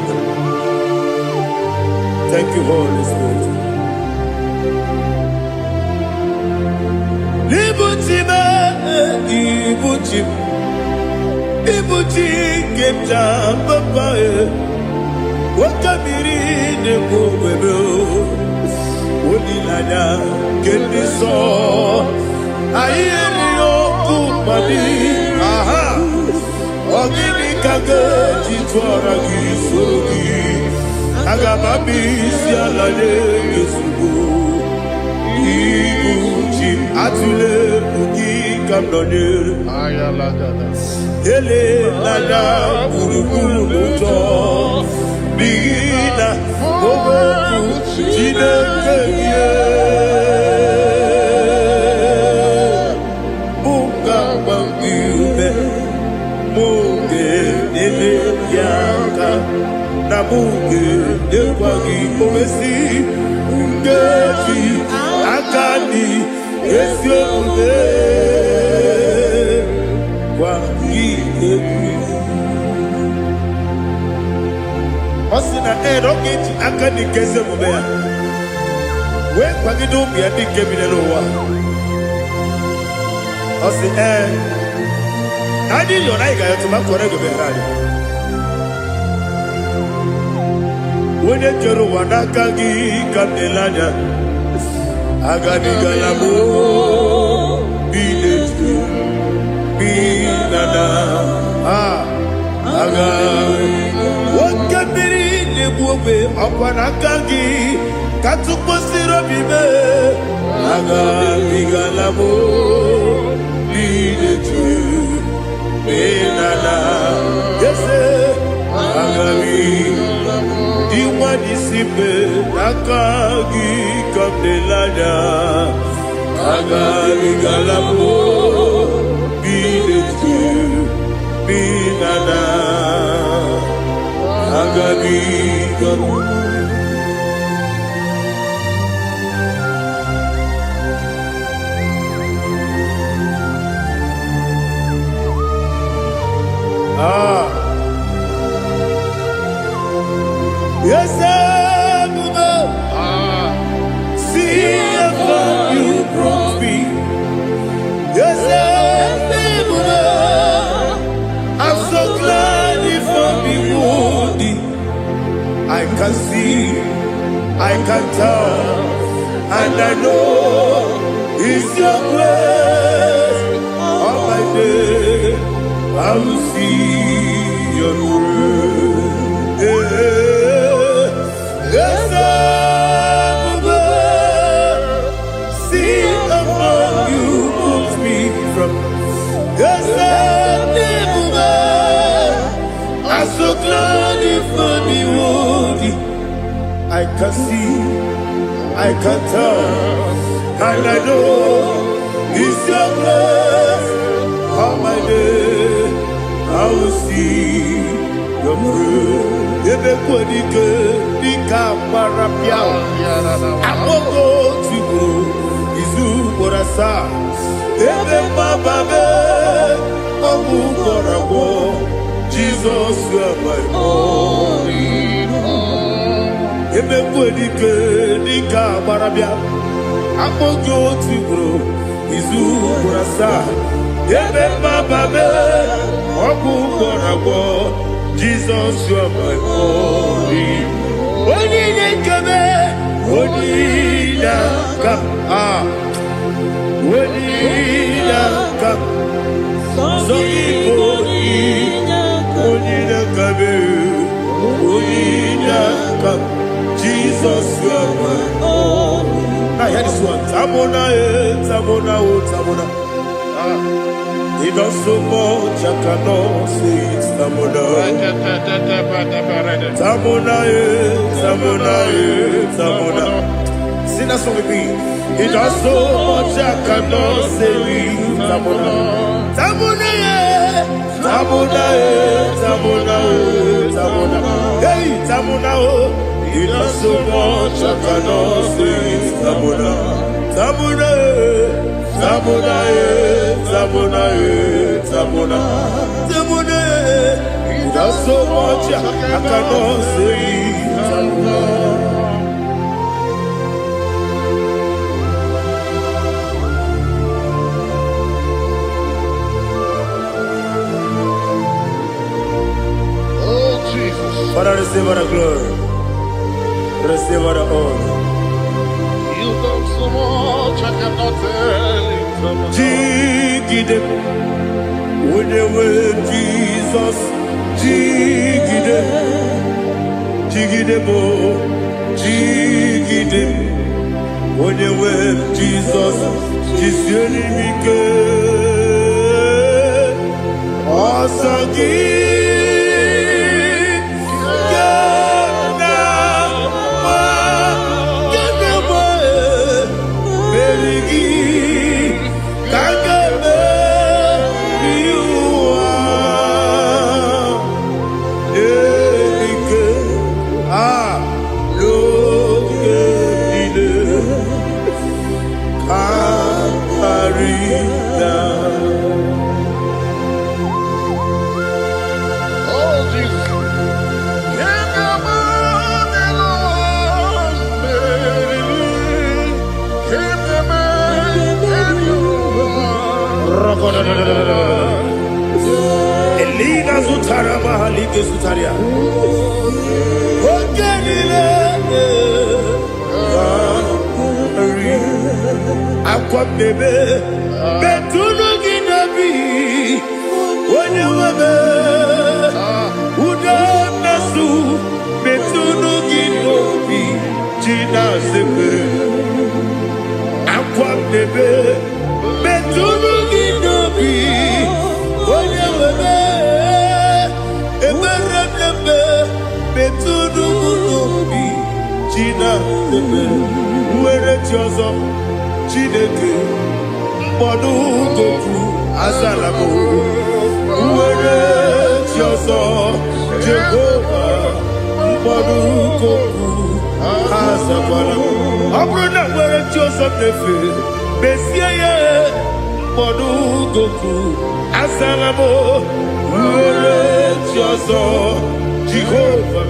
Thank you, Holy Spirit. Ibuchi m, ibuchi m, ibuchi nke m ji papa e. Nwoke mmiri na-ekwu ogbebe o. Olileanya nke ndị nsọ. Anyị erighị ọkụ mmadụ. Aha! Ọ gịnị ka m ga-eji tụọrọ gị soro gị? Aga m abịa isi ala nye gị ozugbo. Ibu chi m, atụla egwu gị ka m nọnyere. Elela gburugburu n'ụjọ, n'ihi na okwu Chineke gị mụ ga-agba gị ume, mụ ga-enyere gị aka, na mụ ga-enyekwa gị omesi nkeji aka dị ezi omume gwa gị egwu. Ọ sị na ee, na ọ ga-eji aka dị nke ezi omume ya wee kwagide ụmụ ya ndị nke bi n'ụwa. Ọ sị ee, na anyị yọrọ anyị ga-ayọtụ ma kwere gị meghere anyị. Onye kere ụwa n'aka gị ka m na-ele anya, agabigala m bi n'etu bi na na a aga. Nwoke mmiri na-egbu ogbe ọkwa n'aka gị ka tụkwasịrị obi mee, agabigala m bi n'etu bi na na ese agabi dị nwa n'isi mbe n'aka gị ka m na-ele anya, agabigala m bi n'etu na agabiga m. Ah. Yes, Ebube, see how far you brought me. Yes, Ebube, I'm so glad you found me worthy. I can see, I can tell, and I know it's your grace. All my day, I will see your grace. Yes, Ebube, see how far you brought me from. Yes, Ebube, I'm so glad you found me worthy. I can see, I can tell, and I know it's your grace. All my day, I will see your grace. Ebe kwadike dịka gbara pịa akpọgo otu ugboro izu ugboro asaa ebe mgbaba be ọgwụ gwọrọ agwọ Jizọs amaghị ebe mkpedike dịka agbara bịa akpọ gị otu ugboro izu ugboro asaa ebe mgbaba be ọgwụ gwọrọ agwọ Jizọs amaghị onye na-ekebe onye na-aka a onye na-aka sọ gị bụ onye na-akabe onye na-aka Jizọs amaghị. Now hear this one. Tamona, eh, Tamona, oh, Tamona. It does so much I cannot say it. Tamona. Tamona, eh, Tamona, eh, Tamona. Sing that song with me. It does so much I cannot say it. Tamona. Tamona, eh, Tamona, eh, Tamona, oh, Tamona. Hey, Tamona, oh. It does so much I cannot say it. Tamona. Tamona, eh, Tamona, eh, Tamona, eh, Tamona. Tamona, eh. It does so much I cannot say it. Tamona. Oh, Jesus. Father, receive all the glory. Receive all the honor. You've done so much, I cannot tell it. Jigide, onye Jesus. Jigide, jigide mo, jigide, onye nwe Jizọs, jisie n'ime ike. Ọsọ gị ga na-agba, ga na-agba, meri gị ka a ga-emeri ụwa. N'elike a n'oge niile ka karịa. Oh, Jesus. Elina zụtara mahalike zụtara ya. Oge niile ka akwa mmebe metụnụ gị n'obi onye nwebe ude mmesu metụnụ gị n'obi ji na-azekwe akwa mmebe metụnụ gị n'obi onye nwebe ekpere mmemme metụnụ m n'obi ji na-azekwe nwere chi ọzọ Chineke mkpọdụ gopu azala m nwere chi Mkpọrọ azakwara m. Ọ bụrụ na nwere chi ọzọ m na-efe, mezie ya. Mkpọrọ goku azala m. Nwere chi ọzọ, Jehova,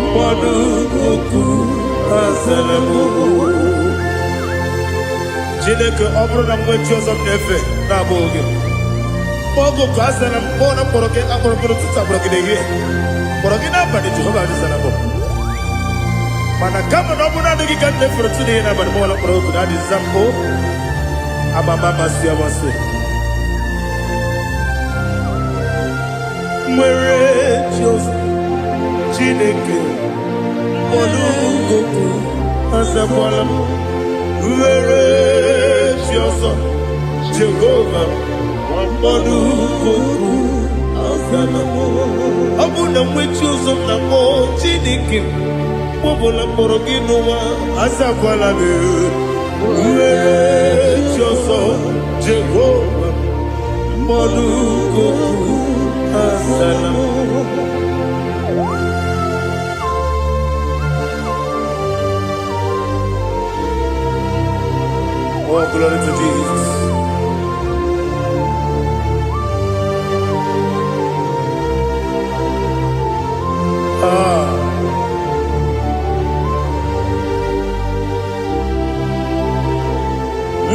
mkpọrọ goku azala m. Chineke, ọ bụrụ na m nwee chi ọzọ m na-efe na-abụghị gị, mkpọrọ goku azala m. Mkpọrọ na mkpọrọ gị akpọrọ mkpọrọ ụtụtụ, akpọrọ gị n'ehihie, kpọrọ gị n'abalị, Jehova, azala m. Mana kama na ọ bụrụ naanị gị ka m na-efere tụ n'ihe n'abalị, mọla mkpọrọ oku na adịza mbụ amama amasị amasị. Nwere chi ọzọ, Chineke, mkpọrọ goku azakwala m. Nwere chi ọzọ, Jehova, mkpọrọ goku azala m. Ọ bụ na nwe chi ọzọ m na-akpọ, Chineke, ọbụla mkpọrọ gị n'ụwa, azakwala m. Nwere chi ọzọ, Jehova, mkpọrọ goku azala m. Oh, glory to Jesus. Ah,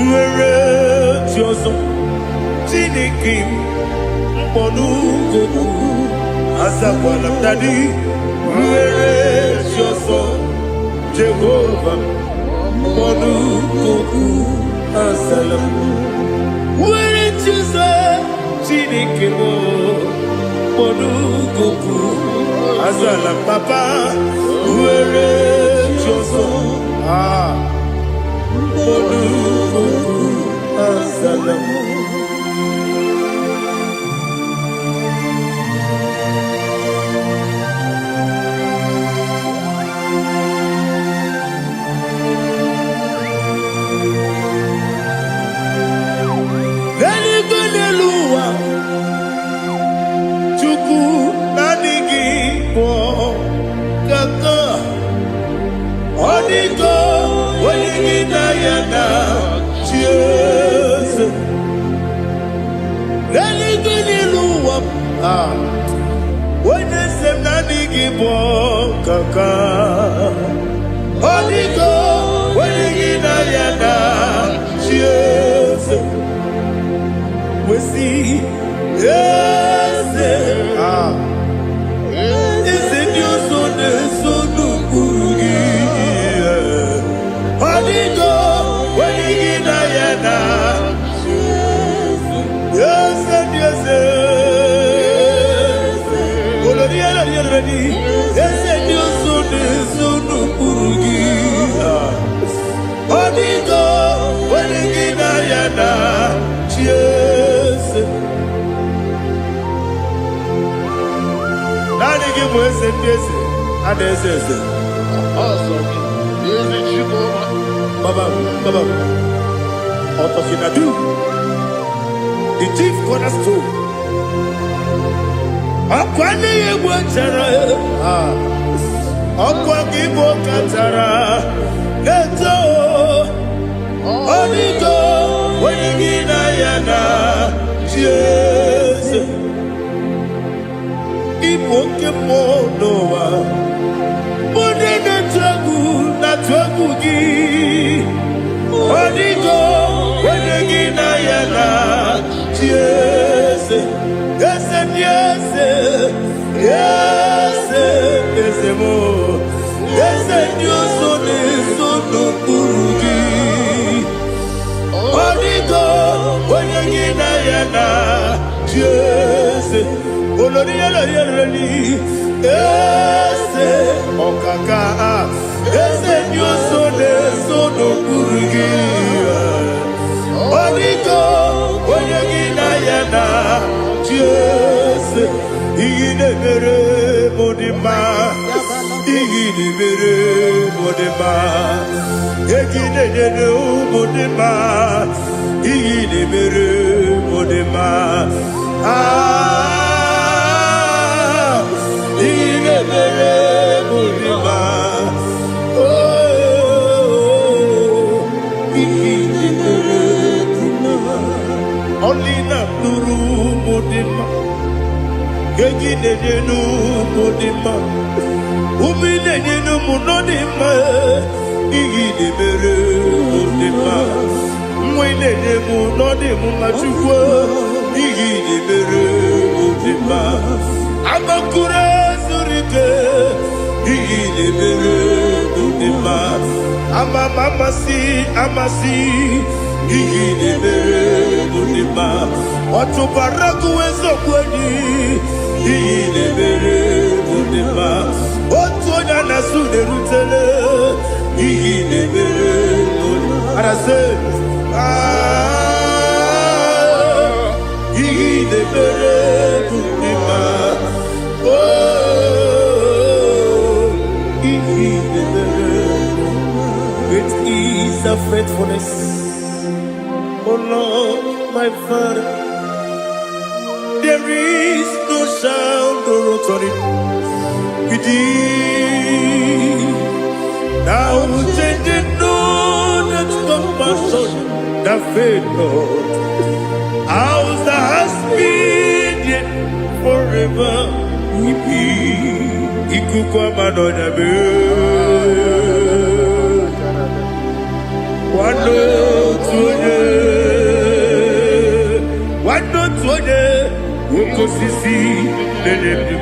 nwere chi ọzọ, Chineke m, mkpọrọ goku azakwala m. Daddy, nwere chi ọzọ, Jehova, mkpọrọ goku azala m. Nwere chi ọzọ, Chineke m, mkpọrọ goku azala m. Papa, nwere chi ọzọ, ah, mkpọrọ goku azala m. N'eluigwe, n'elu ụwa, Chukwu, naanị gị bụ kaka. Ọ dịgo onye gị na ya na chi eze. N'eluigwe, n'elu ụwa, ah, onye eze m, naanị gị bụ kaka. Ọ dịgo onye gị na ya na chi eze. Wesi eze, ah, eze ndị ọzọ na-eso n'ụkpụrụ gị. Ọ dịgo onye gị na ya na eze ndị eze. Olori elori elori, eze ndị ọzọ na-eso n'ụkpụrụ gị. Ọ dịgo onye gị na ya na chi eze. Naanị gị bụ eze ndị eze a na-eze eze. Ọsọ gị, ezi Chukwu. Baba, Baba, Otokinadu, the chief cornerstone. Ọkwa n'ihe egwu chara, ọkwa gị bụ kachara na-eto. Ọdịgo onye gị na ya na chi eze. Ịbụ oke mmụọ n'ụwa, onye na-atụ egwu na-atụ egwu gị. Ọdịgo onye gị na ya na chi eze. Eze ndị eze, eze, eze m, eze ndị ọzọ na-eso n'okpuru gị. Ọdịgo onye gị na ya na chi eze. Olori olori olori, eze ọkaka, eze ndị ọzọ na-eso n'okpuru gị. Ọdịgo onye gị na ya na chi eze. Ihe na-emere m dị mma, ihe na-emere m dị mma, egi na-enyere ụmụ dị mma, ihe na-emere m dị mma. Ah, ihe na-emere m. dị mma. Ego ị na-enye n'ụmụ dị mma. Ume ị na-enye n'ụmụ nọ dị mma. Ihe ị na-emere mụ dị mma. Nwa ị na-enye mụ nọ dị m mma, Chukwu. Ihe ị na-emere mụ dị mma. Agbakụrụ zuru ike. Ihe ị na-emere mụ dị mma. Ama m amasị amasị. Ihe ị na-emere mụ dị mma. Ọ chụbara gị eziokwu enyi. Ihe ị na-emere mụ dị mma. Otu onye a na-asụ na-erutele. Ihe ị na-emere mụ dị mma. Arasị. Ah, ihe ị na-emere mụ dị mma. Oh, ihe ị na-emere mụ. Great is thy faithfulness, O Lord, my Father. There is no sound or authority with thee. Thou changest not that compassion that fail not. As thou hast been yet forever will be. Ikuku ama n'ọnya mee. Nwanne otu onye, nwanne otu onye, oke osisi na-enye ndụ.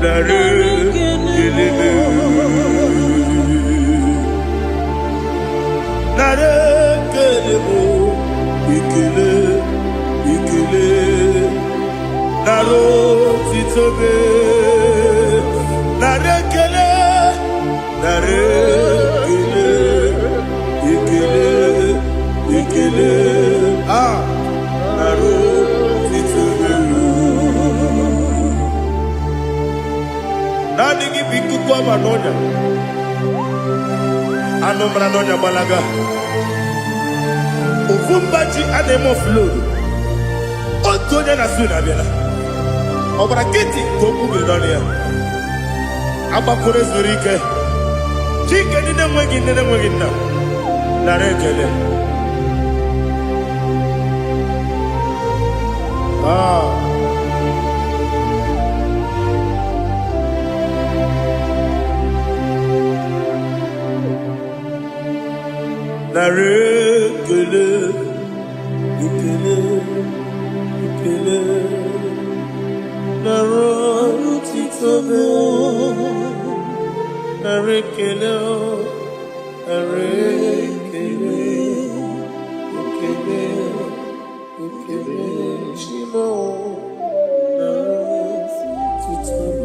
Nara ekele m. Nara ekele m, ekele, ekele. Nara otito m. Nara ekele, nara ekele, ekele, ekele. Ah, nara otito m. Naanị gị bụ ikuku ama n'ọnya. Anụ mara n'ọnya gbalaga. Ofu mba ji a na-eme offload. Otu onye na su na-abịala. Ọ gbara nkịtị ka okwu biri n'ọnụ ya. Agbakọrọ zuru ike. Chike ndị na-enweghị nne na-enweghị nna. Nara ekele. Ah. Nara ekele, ekele, ekele. Nara otito m. Nara ekele o.